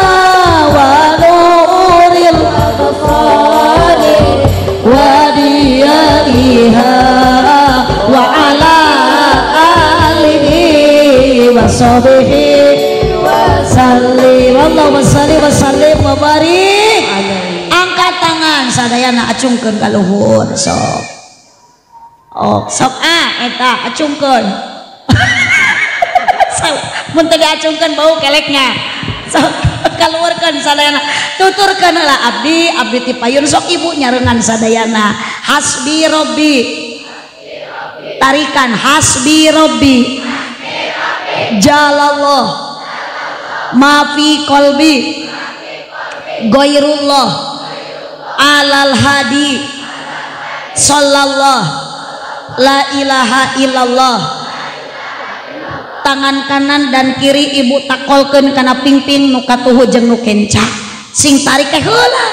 S1: Salli Allahumma shalli wa sallim wa barik. Angkat tangan sadayana acungkeun ka luhur sok. Oh, sok ah eta acungkeun. Sok mun teu diacungkeun bau keleknya. Sok kaluarkeun sadayana. Tuturkeun heula abdi, abdi ti payun sok ibu nyarengan sadayana. Hasbi robbi. Tarikan hasbi robbi. Jalallah. Ma fi qalbi ghairullah alal hadi sallallahu la ilaha illallah. Tangan kanan dan kiri ibu takolkeun kana pingping nu katuhu jeung nu kenca. Sing tarik teh heula,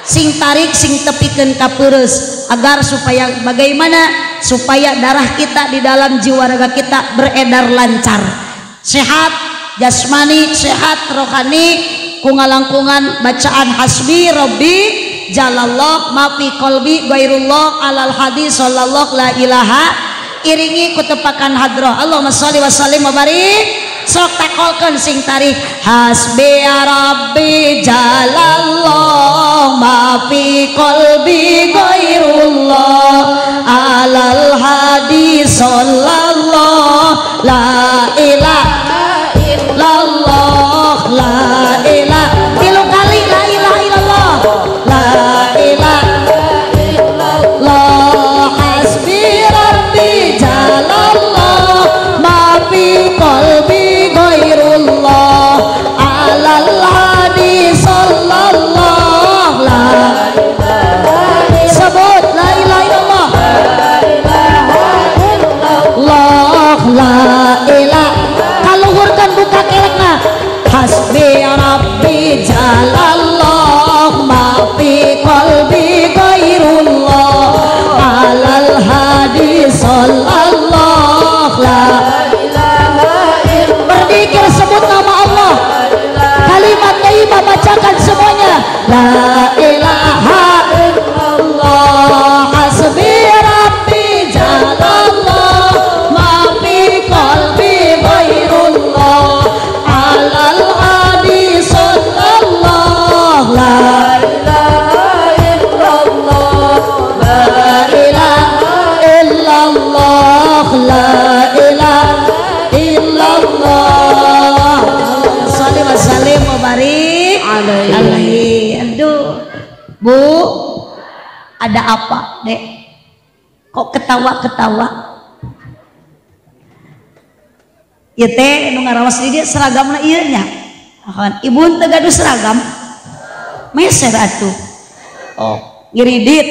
S1: sing tarik sing tepikeun ka peureus agar supaya bagaimana supaya darah kita di dalam jiwa raga kita beredar lancar, sehat jasmani, sehat rohani. Ku ngalangkungan bacaan hasbi robbi jalallah ma fi qalbi ghairullah alal hadi sallallahu la ilaha. Iringi ku tepakan hadroh Allahumma sholli wa sallim wa barik. Sok takolkeun sing tarik hasbi rabbi jalallah ma fi qalbi ghairullah alal hadi sallallahu la ilaha illallah la ilaha. Tilu kali la ilaha illallah la ilaha illallah hasbi rabbi jalallah ma fi qalbi ghairullah alal hadi sallallahu la ilaha. Sebut la ilaha illallah la ilaha illallah la ilaha. Kaluhurkan buka kelekna hasbi rabbi jalallah ma fi qalbi ghairullah alal hadi sallallahu la ilaha illallah. Berzikir sebut nama Allah, kalimat thayyibah bacakan semuanya la ilaha illallah hasbi rabbi jalallah ma fi qalbi ghairullah alal hadi sallallahu la ilaha illallah la ilaha illallah la ilaha illallah. Sholli wa sallim wa barik alaihi. Aduh Bu, ada apa Dek? Kok ketawa-ketawa? Ieu teh nu ngarawas di dieu seragamna ieu nya. Ibu teu gaduh seragam. Meser atuh. Oh, ngiridit.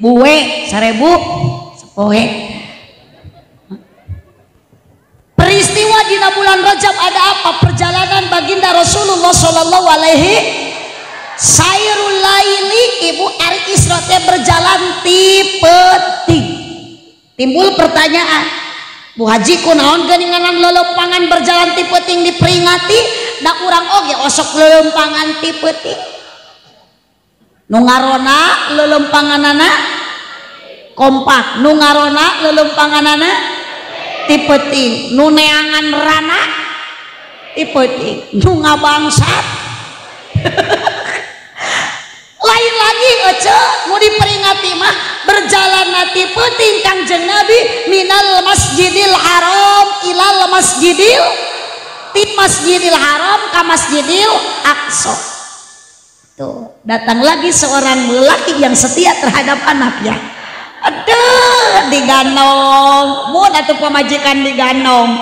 S1: Buwe 1000 sapoe. Peristiwa dina bulan Rajab ada apa? Perjalanan baginda Rasulullah sallallahu alaihi Sairul Laili ibu ari Isra teh berjalan ti peuting. Timbul pertanyaan, Bu Haji kunaon geuninganan lelempangan berjalan ti peuting diperingati, da urang oge osok lelempangan ti peuting. Nu ngarona lelempanganana kompak, nu ngarona lelempanganana ti peuting, nu neangan rana ti peuting, nu ngabangsat. Lain lagi ece mau diperingati mah berjalan ti peuting Kangjeng Nabi minal masjidil haram ilal masjidil ti masjidil haram ka masjidil aqsa. Tuh datang lagi seorang lelaki yang setia terhadap anaknya. Aduh diganong mun atuh pamajikan diganong,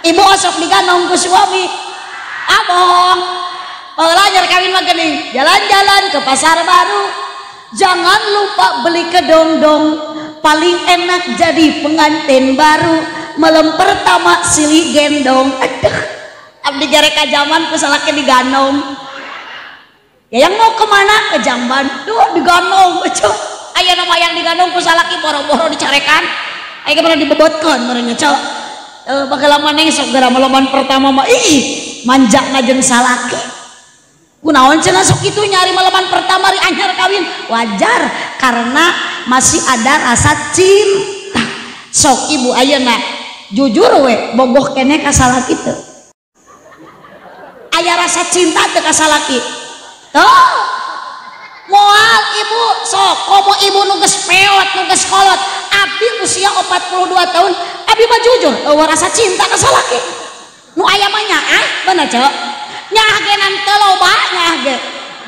S1: ibu osok diganong ku suami abong. Belajar kawin mah geuning, jalan-jalan ke pasar baru, jangan lupa beli kedondong, paling enak jadi pengantin baru, malam pertama silih gendong. Aduh, abdi gareka zaman ku salaki diganong. Ya yang mau kemana? Ke jamban, duh diganong, cuk. Aya nama yang diganong ku salaki boro-boro dicarekan, aya kemana dibebotkeun meureun nya cuk. Bakal maneh sok gara malaman pertama mah ih manja ngajeng salaki. Kunaon cenah sok kitu nyari malaman pertama ri anyar kawin, wajar karena masih ada rasa cinta. Sok ibu ayeuna jujur we bogoh keneh ka salaki teu. rasa cinta teu ka salaki? Tuh. Moal ibu sok komo ibu nu geus peot nu geus kolot. Abdi usia 42 tahun, abdi mah jujur eueuh rasa cinta ka salaki. Nu aya mah nyaah, bener ceu? Nyaah ge nan teu loba nyaah ge.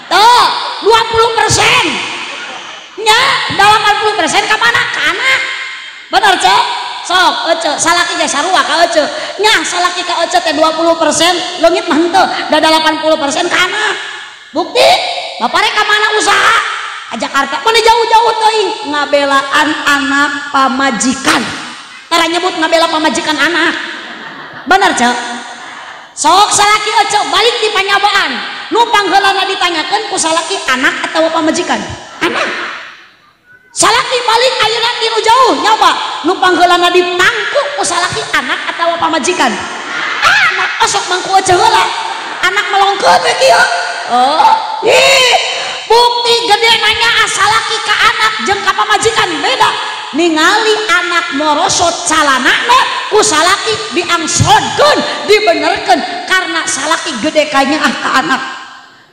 S1: Tuh, 20%. Nya, 80% ka mana? Ka anak. Bener ceu? Sok ece salaki ge sarua ka ece. Nyah salaki ka ece teh 20%, leungit mah henteu, da 80% ka anak. Bukti bapak rek ka mana usaha? Ka Jakarta. Mun jauh-jauh teuing ngabelaan anak pamajikan. Tara nyebut ngabela pamajikan anak. Bener ceu? Sok salaki ece balik di panyabaan. Nu pangheulana ditanyakeun ku salaki anak atawa pamajikan? Anak. Salaki balik ayeuna ti nu jauh nyoba nu pangheulana dipangku ku salaki anak atawa pamajikan? Anak. Osok mangku ece heula. Anak melongkeun we kieu. Oh, ih, bukti gede nanya salaki ka anak jeung ka pamajikan beda. Ningali anak morosot calanana ku salaki diangsodkeun, dibenerkeun karena salaki gede kanyaah ka anak.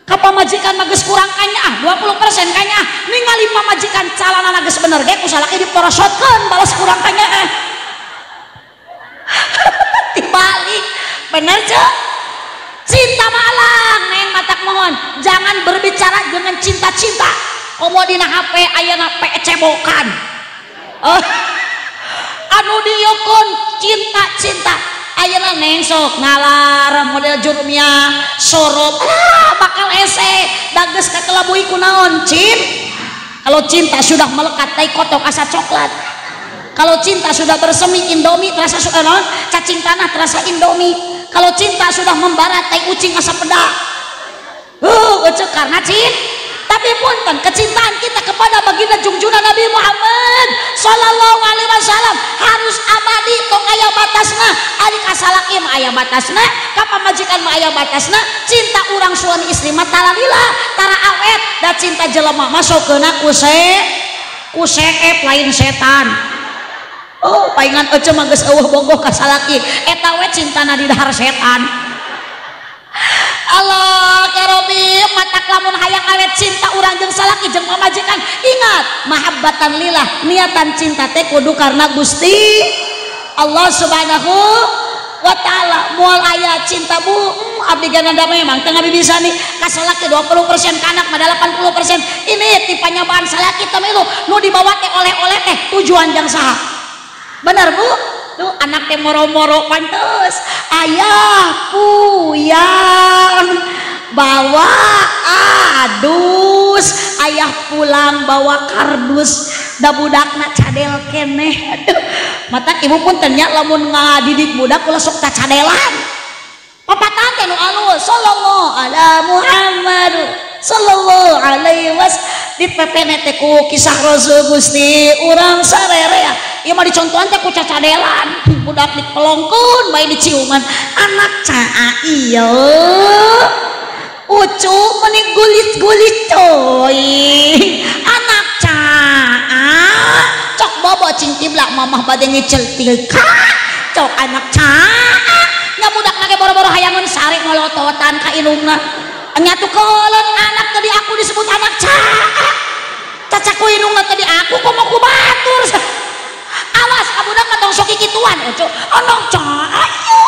S1: Ka pamajikan mah geus kurang kanyaah, 20% kanyaah. Ningali pamajikan calanana geus bener ge ku salaki diporosotkeun balas kurang kanyaah. Dibalik. Bener ceu? Cinta malang neng matak mohon jangan berbicara dengan cinta-cinta. Komo dina HP ayeuna pecebokan. Anu diukun cinta-cinta ayeuna neng sok nalar model jurumia sorop bakal ese dages kakelabui kunaon cin. Kalau cinta sudah melekat tai kotok asa coklat. Kalau cinta sudah bersemi Indomie terasa naon cacing tanah terasa Indomie. Kalau cinta sudah membara tai ucing asa pedak. Ece karena cinta. Tapi punten kecintaan kita kepada baginda junjungan Nabi Muhammad sallallahu alaihi wasallam harus abadi tong aya batasna. Ari ka salaki mah aya batasna, ka pamajikan mah aya batasna. Cinta urang suami istri mah talalila, tara awet. Da cinta jelema mah sokeuna ku seep lain setan. Oh, paingan ece mah geus eueuh bogoh ka salaki. Eta we cintana di dahar setan. Allah ya Rabbi, matak lamun hayang awet cinta urang jeung salaki jeung pamajikan, ingat mahabbatan lillah, niatan cinta teh kudu karena Gusti Allah Subhanahu wa taala. Moal aya cinta bu, abdi gana memang teu bisa nih ka salaki 20% ka anak mah 80%. Ini ti panyabaan salaki teh milu nu dibawa teh oleh-oleh teh tujuan jang saha? Bener bu? Tuh anak teh moro-moro pantes ayah puyang bawa adus, ayah pulang bawa kardus, da budakna cadel keneh. Aduh, mata ibu pun tanya lamun ngadidik budak ulah sok cacadelan. Papatan teh nu alus sallallahu ala Muhammad sallallahu alaihi wasallam di pepene teh ku kisah Rasul Gusti urang sarerea. Ieu mah dicontohan teh ku cacadelan, budak dipelongkeun bae diciuman. Anak caa ieu ucu meni gulit-gulit coy. Anak caa cok bobo cing tiblak mamah bade ngicel tilka. Cok anak caa nya budak ge boro-boro hayangeun sare molototan ka indungna. Nyatu keuleun anak tadi aku disebut anak caa. Cacaku indungna tadi aku komo ku batur. Awas ka budak mah tong sok kikituan oco. Anak caa ayo.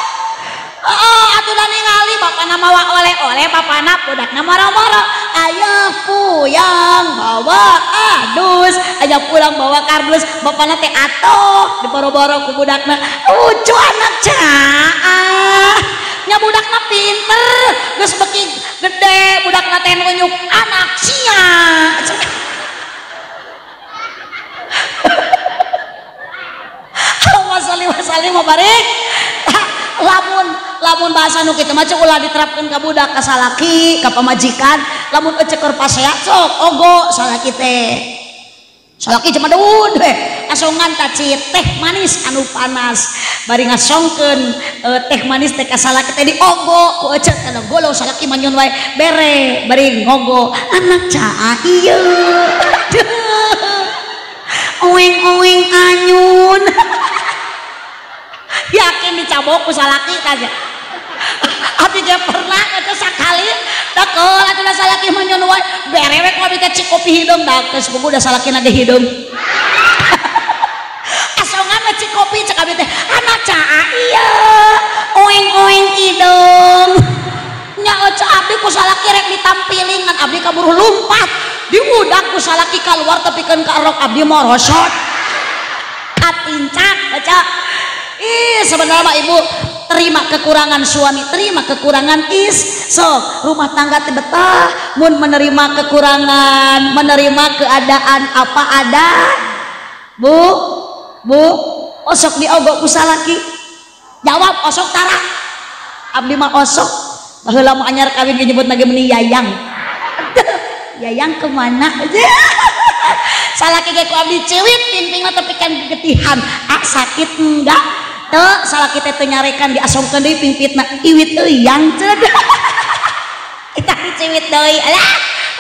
S1: Heeh, atuh da ningali bapana mawa oleh-oleh, bapana budakna moro-moro. Ayah puyang bawa adus, ayah pulang bawa kardus, bapana teh atoh diboro-boro ku budakna. Lucu anak caa. Nya budakna pinter, geus beuki gede budakna teh nunjuk anak sia. Allahumma sholli wa sallim wa barik. Lamun bahasa nu kitu mah ulah diterapkeun ka budak, ka salaki, ka pamajikan. Lamun ece keur pasea sok ogo salaki teh. Salaki cuma daun we asongan taci teh manis anu panas. Bari ngasongkeun teh manis teh ka salaki teh diogo ku ece teh golo salaki manyun wae bere bari ngogo anak caa ieu. Oeng-oeng anyun. Yakin dicabok ku salaki aja. Abi ge pernah eta sakali salaki mah nyon wae berewek mah bika cikopi hidung dah geus buku da salakina ge hidung. Asongan mah cikopi cek abi teh anak caa ieu oeng-oeng hidung. Nya ece abdi ku salaki rek ditampiling ngan abdi kaburu lumpat diudak ku salaki keluar tepikeun ka rok abdi morosot. Katincak ece. Ih sebenarnya mah ibu terima kekurangan suami, terima kekurangan is. So rumah tangga teh betah mun menerima kekurangan, menerima keadaan apa ada. Bu, bu, osok diogok ku salaki. Jawab osok tara. Abdi mah osok. Baheula mah anyar kawin ge nyebut lagi meni yayang. Yayang kemana? Salaki ge ku abdi ceuwit pimpingna tepi kan gegetihan. Ah sakit enggak? Teu salaki teh teu nyarekan diasongkeun deui pingpitna iwit euy yang ceud. Kita diciwit deui. Alah,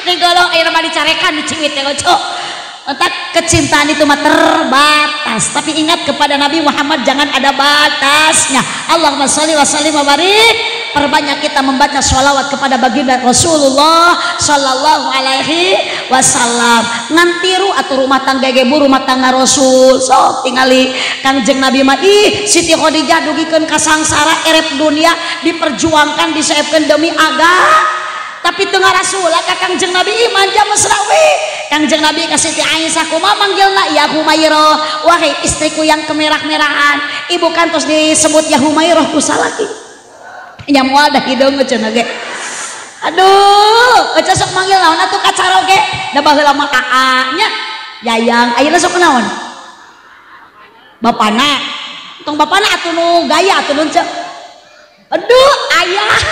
S1: digolong ayeuna mah dicarekan diciwit teh cok. Entak kecintaan itu mah terbatas, tapi ingat kepada Nabi Muhammad jangan ada batasnya. Allahumma sholli wa sallim wa barik. Perbanyak kita membaca sholawat kepada baginda Rasulullah Shallallahu alaihi wasallam. Ngantiru atau rumah tangga ge bu rumah tangga Rasul. Sok tingali Kangjeng Nabi mah ih Siti Khadijah dugikeun ka sangsara erep dunia diperjuangkan diseepkeun demi agama. Tapi teu ngarasulah ka Kangjeng Nabi ih manja mesra we. Kangjeng Nabi ka Siti Aisyah kumaha manggilna ya Humairah, wahai istriku yang kemerah-merahan. Ibu kan tos disebut ya Humairah ku salaki. Nya moal dah hideung cenah ge. Aduh, ece sok manggil naon atuh kacaroge ge. Da baheula mah aa nya yayang, ayeuna sok naon? Bapana. Tong bapana atuh nu gaya atuh nu ceu. Aduh, ayah.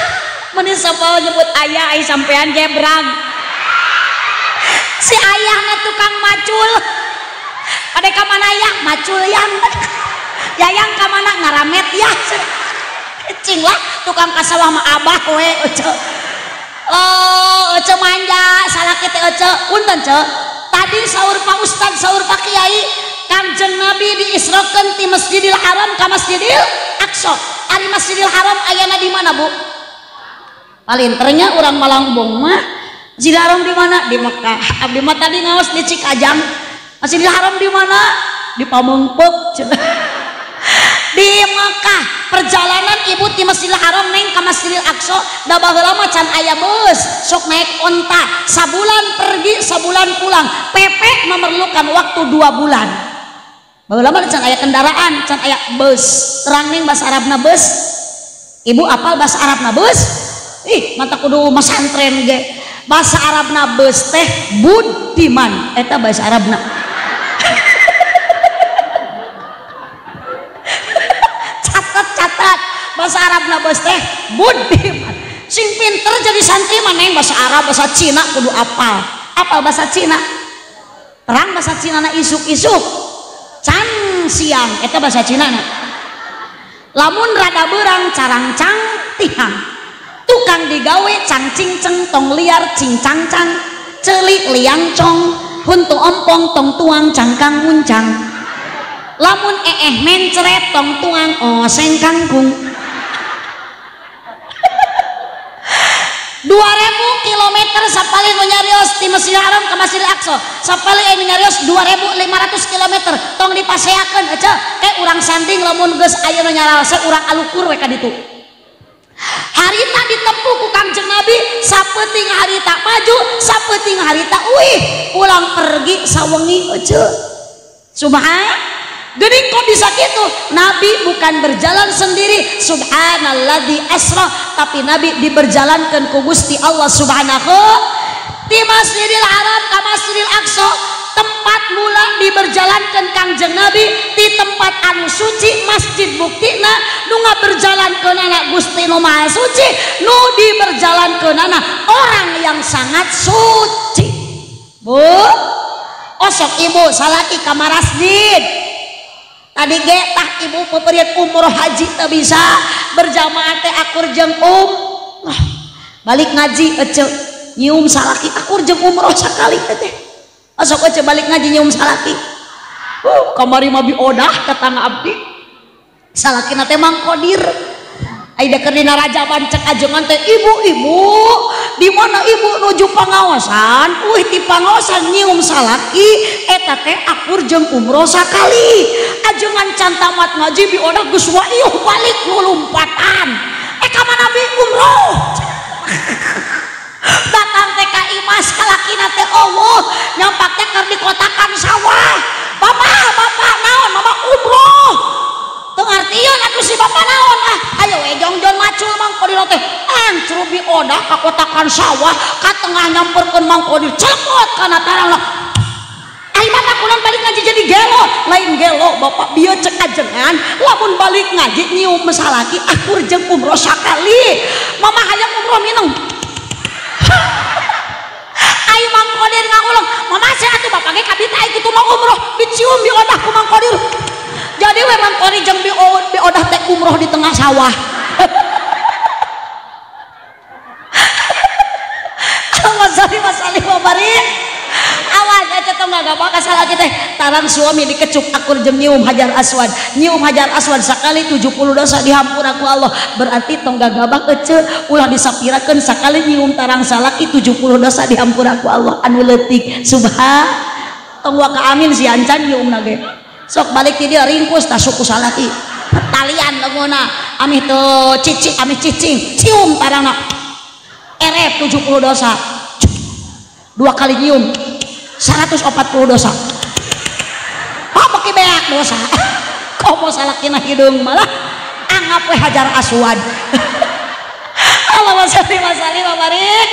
S1: Meni sapa nyebut ayah ai sampean jebrang. Si ayahna tukang macul. Ade ka mana ayah? Macul yang. Yayang ka mana ngaramet ya. Cing lah tukang kasawah mah abah we ece. Oh, ece manja salaki teh ece. Punten ce. Tadi saur Pak Ustad, saur Pak Kiai, Kangjeng Nabi diisrokeun ti Masjidil Haram ka Masjidil Aqsa. Ari Masjidil Haram ayana di mana, Bu? Palinternya orang Malangbong mah Masjidil Haram di mana? Di Mekah. Abdi mah tadi ngaos di Cikajang. Masjidil Haram di mana? Di Pamengpeuk. Di Mekah. Perjalanan ibu di Masjidil Haram neng ka Masjidil Aqsa da baheula mah can aya beus, sok naik onta. Sabulan pergi, sabulan pulang. PP memerlukan waktu 2 bulan. Baheula mah can aya kendaraan, can aya beus. Terang neng bahasa Arabna beus. Ibu apal bahasa Arabna beus? Ih, mata kudu masantren ge. Bahasa Arabna beus teh budiman, eta bahasa Arabna. Catat-catat bahasa Arabna beus teh budiman. Sing pinter jadi santri mah neng bahasa Arab, bahasa Cina kudu apal. Apal bahasa Cina. Terang bahasa Cina na isuk-isuk. Can siang eta bahasa Cina na. Lamun rada beurang carangcang tihang. Tukang digawe cangcing ceng tong liar cincang cang celik liang cong huntu ompong tong tuang cangkang muncang lamun eeh mencret tong tuang oseng kangkung. 2000 kilometer sapali nu nyarios di Masjidil Haram ke Masjidil Aqsa sapali nu nyarios 2500 kilometer tong dipaseakeun ece ke urang sanding lamun geus aya nu nyaralse urang alukur we ka ditu. Harita ditempuh ku Kangjeng Nabi sapeuting harita maju sapeuting harita uih pulang pergi sawengi ece. Subhan geuning kok bisa gitu? Nabi bukan berjalan sendiri subhanalladzi asra, tapi Nabi diberjalankan ku Gusti Allah subhanahu di Masjidil Haram ka Masjidil Aqsa. Tempat mula diberjalankan Kangjeng Nabi di tempat anu suci masjid buktina nu ngaberjalankeunana Gusti nu Maha Suci nu diberjalankeunana orang yang sangat suci. Bu, osok ibu salaki ka masjid. Tadi ge tah ibu peperian umroh haji teu bisa berjamaah teh akur jeung umroh. Balik ngaji ece nyium salaki akur jeung umroh sakali teh. Osok ece balik ngaji nyium salaki. Kamari mah biodah tetangga abdi. Salakina teh Mang Kodir. Ai da keur dina rajaban cek ajengan teh ibu-ibu Di mana ibu nuju pangaosan, uih ti pangaosan nyium salaki eta teh akur jeung umroh sakali. Ajengan can tamat ngaji bi odah geus waiuh balik lulumpatan. Ka mana bi umroh? Datang teh ka imah salakina teh eueuh, nyampak teh keur dikotakan sawah. Bapak, bapak naon? Mama umroh. Teu ngartieun atuh si bapak naon ah. Ayo we jongjon macul Mang Kodir teh. Ancru bi odah ka kotakan sawah, ka tengah nyamperkeun Mang Kodir cepot kana tarangna. Ai bapak kunaon balik ngaji jadi gelo? Lain gelo bapak bieu cek ajengan, lamun balik ngaji nyium salaki akur jeung umroh sakali. Mama hayang umroh minum. Ai Mang Kodir ngahuleng, mama sia atuh bapak ge kabita ai kitu mah umroh, dicium bi odah ku Mang Kodir. Jadi we Mang Kodir jeung bi odah teh umroh di tengah sawah. Allahumma sholli wa sallim wa barik. Awas aja tong gagabah ka salaki teh tarang suami dikecup akur jeung nyium hajar aswad. Nyium hajar aswad sakali 70 dosa dihampura ku Allah. Berarti tong gagabah ece ulah disapirakeun sakali nyium tarang salaki 70 dosa dihampura ku Allah anu leutik. Subhan tong waka amin si ancan nyiumna ge. Sok balik ti dieu ringkus tah suku salaki. Talian leungeunna amih teu cicing amih cicing cium tarangna. Erep 70 dosa. Dua kali nyium 140 dosa. Apa ki beak dosa? Komo salakina hideung malah anggap we hajar aswad. Allahumma sholli wa sallim wa barik.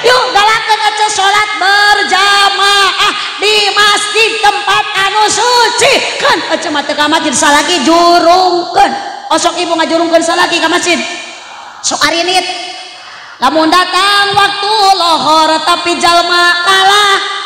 S1: Yuk galakeun ece salat berjamaah di masjid tempat anu suci. Kan ece mah teu ka masjid salaki jurungkeun. Osok ibu ngajurungkeun salaki ka masjid. Sok arinit. Lamun datang waktu lohor tapi jalma kalah.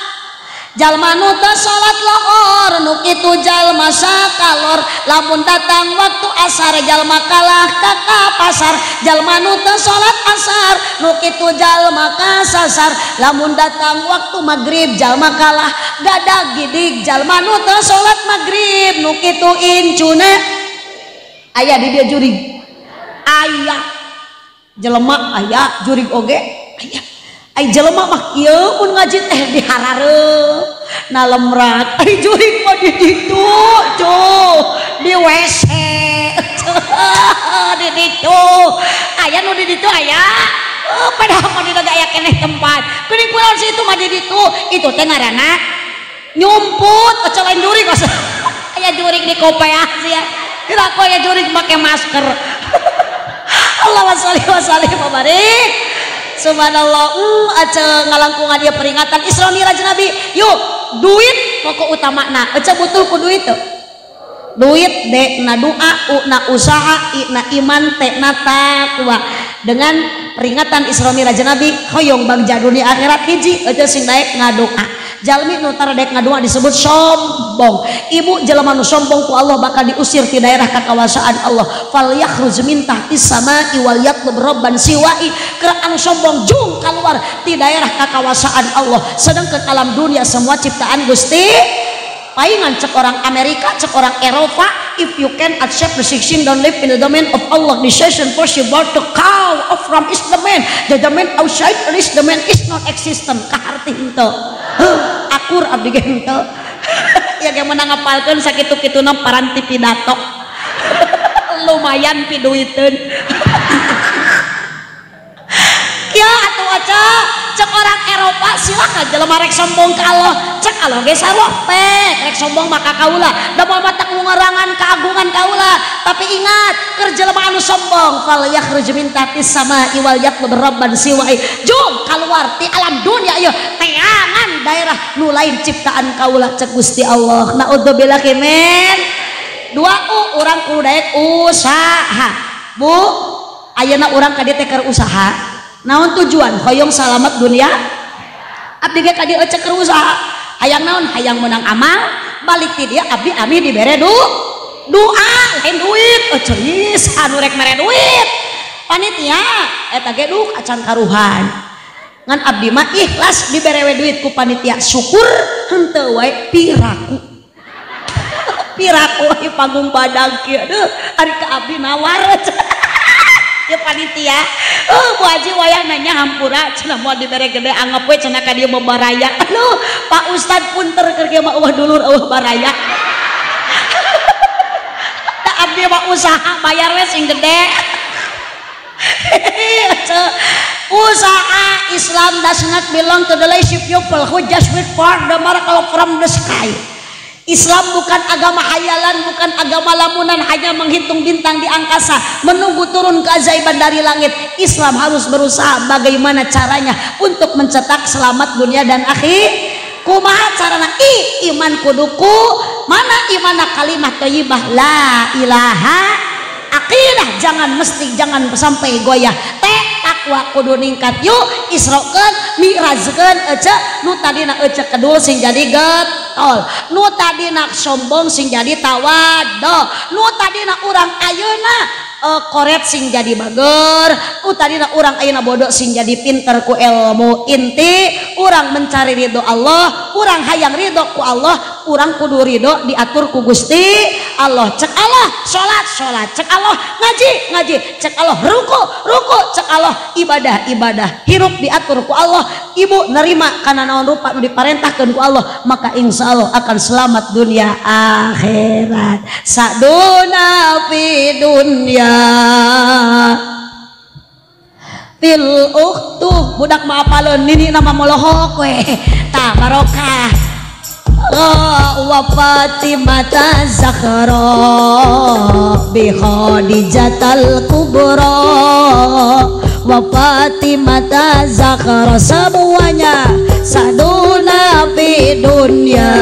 S1: Jalma nu teu salat lohor nu kitu jalma sakalor. Lamun datang waktu asar jalma kalah ka pasar. Jalma nu teu salat asar nu kitu jalma kasasar. Lamun datang waktu magrib jalma kalah gadag gidig. Jalma nu teu salat magrib nu kitu incuna. Aya di dieu jurig. Aya jelema aya jurig oge aya. Ai jelema mah kieu mun ngaji teh diharareup nalemrat. Ai jurig mah di ditu cuh di WC di ditu aya nu di ditu aya padahal mah di aya keneh tempat geuning kunaon si itu mah di ditu itu teh ngaranna nyumput ece lain jurig aya jurig di kopeah sia kira aku aya jurig make masker. Allahumma sholli wa sallim wa barik. Subhanallah, ace ngalangkungan dia peringatan Isra Mi'raj Nabi. Yuk, duit pokok utamana. Ace butuh ku duit tuh. Duit D na doa, U na usaha, I na iman, T na takwa. Dengan peringatan Isra Mi'raj Nabi, hoyong bagja dunia akhirat hiji ace sing daek ngadoa. Jalmi nu tara daek ngadoa disebut sombong. Ibu jelema nu sombong ku Allah bakal diusir ti daerah kakawasaan Allah. Fal yakhruj min tahtis sama'i wal yatlub rabban siwa'i. Keur anu sombong jung keluar ti daerah kakawasaan Allah. Sedangkan alam dunia semua ciptaan Gusti. Paingan cek orang Amerika, cek orang Eropa, if you can accept the sixteen don't live in the domain of Allah. Decision for you about the cow of from is the man. The domain outside is the man is not existent. Kaharti henteu. Akur abdi ge henteu. Ya ge meunang ngapalkeun sakitu-kituna paranti pidato. Lumayan piduiteun. Ya atuh aca cek orang Eropa silakan jelema rek sombong ka Allah. Cek Allah ge sarua pek rek sombong maka kaula da moal matak ngurangan keagungan kaula. Tapi ingat keur jelema anu sombong fal yakhruj min tahtis sama'i wal yatlub rabban siwa'i. Jung kaluar ti alam dunia ieu teangan daerah nu lain ciptaan kaula cek Gusti Allah. Naudzubillah min. Dua u urang kudu daek usaha. Bu ayeuna urang ka dieu teh keur usaha. Naon tujuan hoyong salamet dunia abdi ge ka dieu ece keur usaha hayang naon hayang menang amal balik ti dieu abdi ami dibere doa lain duit ece geus anu rek mere duit panitia eta ge duh acan karuhan ngan abdi mah ikhlas dibere we duit ku panitia syukur henteu wae piraku piraku panggung badag kieu aduh ari ka abdi nawar. Ya panitia, Bu Haji wayah nanya hampura cenah moal dibere gede anggap we cenah ka dieu baraya. Aduh, Pak Ustad punter keur kieu mah eueuh dulur eueuh baraya. Da abdi mah usaha bayar we sing gede. Usaha Islam does not belong to the lazy people who just wait for the miracle from the sky. Islam bukan agama hayalan, bukan agama lamunan, hanya menghitung bintang di angkasa, menunggu turun keajaiban dari langit. Islam harus berusaha bagaimana caranya untuk mencetak selamat dunia dan akhir. Kumaha carana? Iman kuduku, mana imana kalimah thayyibah la ilaha aqidah, jangan mesti jangan sampai goyah. Teh takwa kudu ningkat yuk isrokeun mi'rajkeun ece nu tadina ece kedul sing jadi getol, nu tadina sombong sing jadi tawado, nu tadina urang ayeuna koret sing jadi bager, nu tadina urang ayeuna bodoh sing jadi pinter ku ilmu. Inti urang mencari ridho Allah, urang hayang ridho ku Allah, urang kudu ridho diatur ku Gusti Allah. Cek Allah salat salat, cek Allah ngaji ngaji, cek Allah ruku ruku, cek Allah ibadah ibadah, hirup diatur ku Allah. Ibu nerima karena naon rupa nu diparentahkeun ku Allah, maka insya Allah akan selamat dunia akhirat. Saduna fi dunya fil ukhtu, budak mah apaleun nini nama molohok we tah barokah. Wa Fatimata Zahra bi Khadijatal Kubra, wa Fatimata Zahra, semuanya saduna fi dunya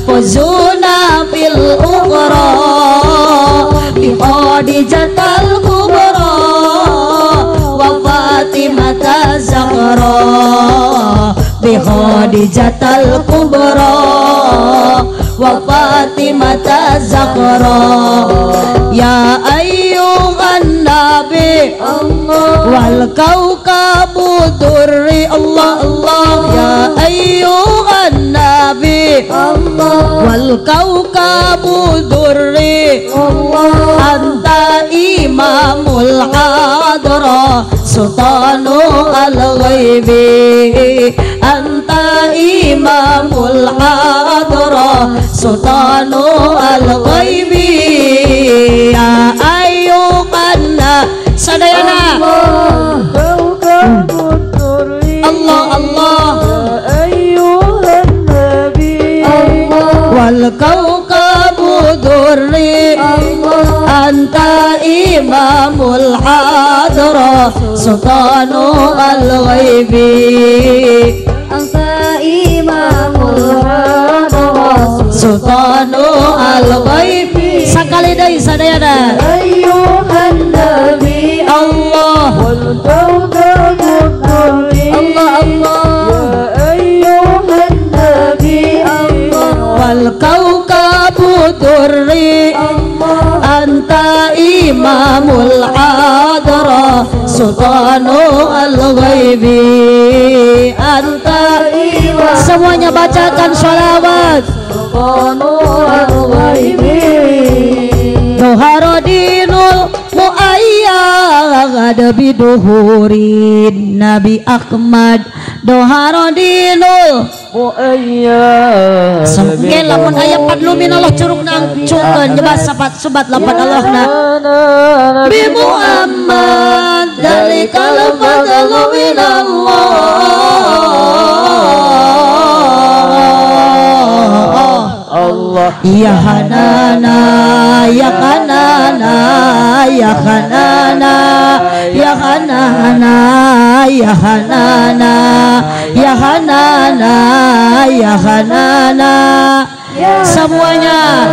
S1: fuzuna fil ukhra bi Khadijatal Kubra, wa Fatimata Zahra bi Khadijatal Kubra, wa Fatimata Zahra. Ya ayyuhan nabi wal kaukabu durri, Allah Allah. Ya ayyuhan nabi wal kaukabu durri, anta imamul hadra sultanu al-ghaibi, anta imamul hadra sultanu al-ghaibi. Ya ayyuhanna sadayana Allah Allah wal kaukabu durri, anta imamul hadra sultanu al-ghaibi,
S3: anta imamul hadra
S1: sultanu al-ghaibi. Sakali deui sadayana
S3: ayyuhan nabi
S1: Allah
S2: wal kaukabu durri,
S1: Allah Allah
S2: ya ayyuhan nabi
S3: Allah
S1: wal kaukabu durri, anta imamul hadra sultanu al-ghaibi, anta. Semuanya bacakan sholawat
S2: sultanu al-ghaibi.
S1: Doharodinul muayyad biduhurin Nabi Ahmad, doharodinul
S2: muayyad.
S1: Sengke lamun aya padlu minallah curug nang cungkeun jebat sapat sobat lapan Allahna bi Muhammad dalikal fadlu minallah.
S2: Allah
S1: ya hanana ya hanana ya hanana ya hanana ya hanana ya hanana ya hanana. Semuanya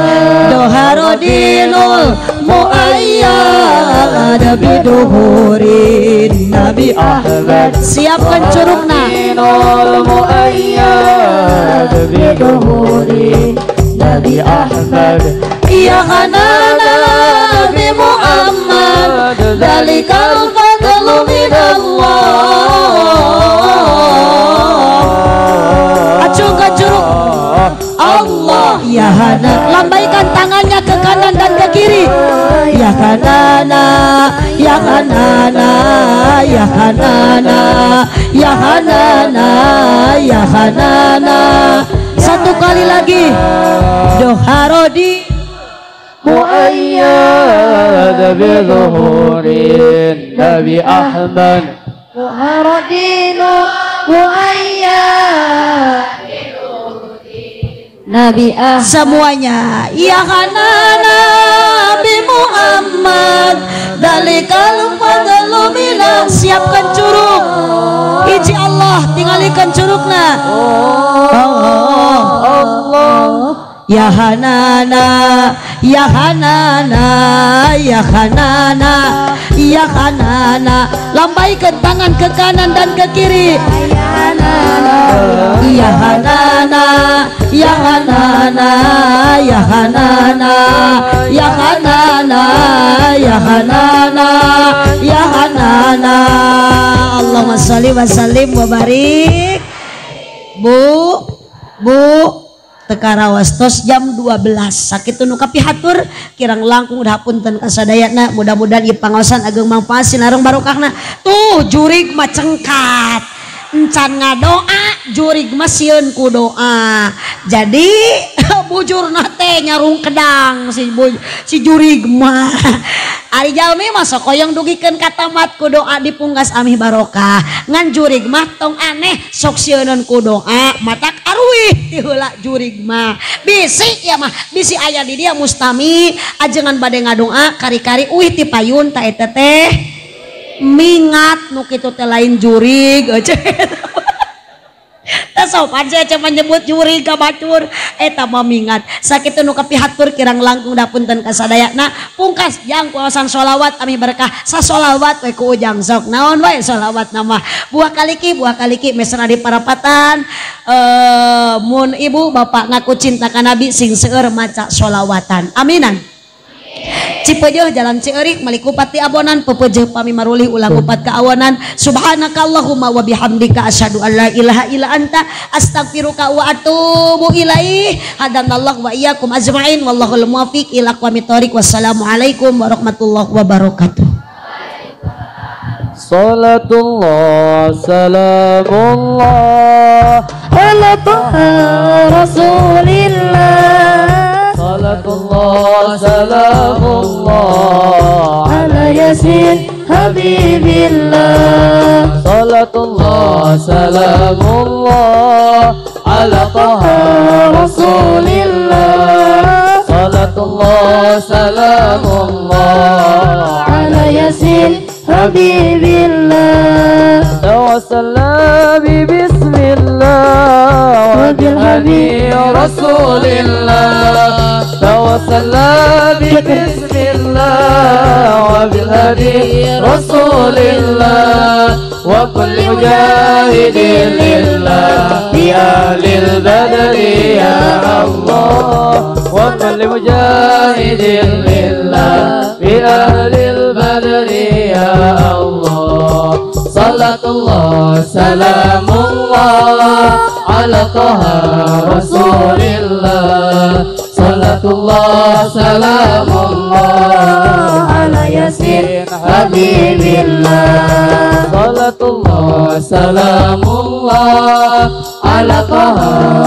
S1: doharodinul muayyad biduhurin Nabi
S2: Ahmad.
S1: Siapkan curugna
S2: muayyad biduhurin Nabi Ahmad.
S1: Ya hanana bi Muhammad dalikal fadlu minallah. Acungkan curug Allah ya hana, lambaikan tangannya ke kanan dan ke kiri. Ya hanana ya ya Hanana ya Hanana ya Hanana ya Hanana. Satu kali lagi doharodi
S2: muayyad bi-dhuhurin Nabi Ahmad
S3: muharadinu muayyad Nabi Ahmad.
S1: Semuanya ya Hanana Nabi Muhammad dalikal fadlu minan. Siapkan curug iji Allah tinggalikan curugna. Oh,
S2: Allah
S1: ya Hanana ya Hanana ya Hanana ya Hanana. Lambaikan tangan ke kanan dan ke kiri. Ya Hanana ya Hanana ya Hanana ya Hanana ya Hanana ya Hanana. Allahumma sholli wa sallim wa barik. Bu, bu tekarawas tos jam 12 sakitu nu kapihatur kirang langkung udah punten kasadayana. Mudah-mudahan ieu pangaosan ageng mangfaat sinareng barokahna. Tuh jurig mah cengkat encan ngadoa jurig mah sieun ku doa. Jadi bujurna teh nyarung kedang si jurig mah. Ari jalmi mah sok hoyong dugikeun ka tamat ku doa dipungkas amih barokah. Ngan jurig mah tong aneh sok sieuneun ku doa matak aruih ti heula jurig mah. Bisi ya mah bisi aya di dia mustami ajengan bade ngadoa kari-kari uih ti payun ta eta teh mingat nu kitu teh lain jurig. Teh sopan saya cuma nyebut jurig ka batur eta mah mingat. Sakitu nu kapihatur kirang langkung da punten kasadayana. Pungkas jang kuasan sholawat amih berkah. Sasolawat we ku ujang sok naon we solawat nama buah kaliki mesra di parapatan. Mun ibu bapak ngaku cinta ka nabi sing seueur maca sholawatan. Aminan. Cipeujeuh jalan Cieurik malikupat ti abonan pepeujeuh pami marulih ulah kupat kaawanan. Subhanakallahumma wa bihamdika asyhadu an la ilaha illa anta astaghfiruka wa atubu ilaih. Hadanallahu wa iyyakum ajmain wallahul muwaffiq ila aqwamit thoriq. Wassalamualaikum warahmatullahi wabarakatuh.
S2: Salatullah salamullah
S3: ala taha rasulillah.
S2: Salatullah salamullah
S3: ala yasin habibillah.
S2: Salatullah salamullah ala taha
S3: rasulillah.
S2: Salatullah salamullah
S3: ala yasin habibillah.
S2: Tawassalna bi bismillah wa bil hadi rasulillah. Tawassalna bi bismillah wa bil hadi rasulillah wa kulli mujahidin lillah bi ahlil badri ya Allah. Wa kulli mujahidin lillah bi ahlil badri ya Allah. Salatullah salamullah ala taha rasulillah. Salatullah salamullah
S3: ala yasin habibillah.
S2: Salatullah salamullah ala taha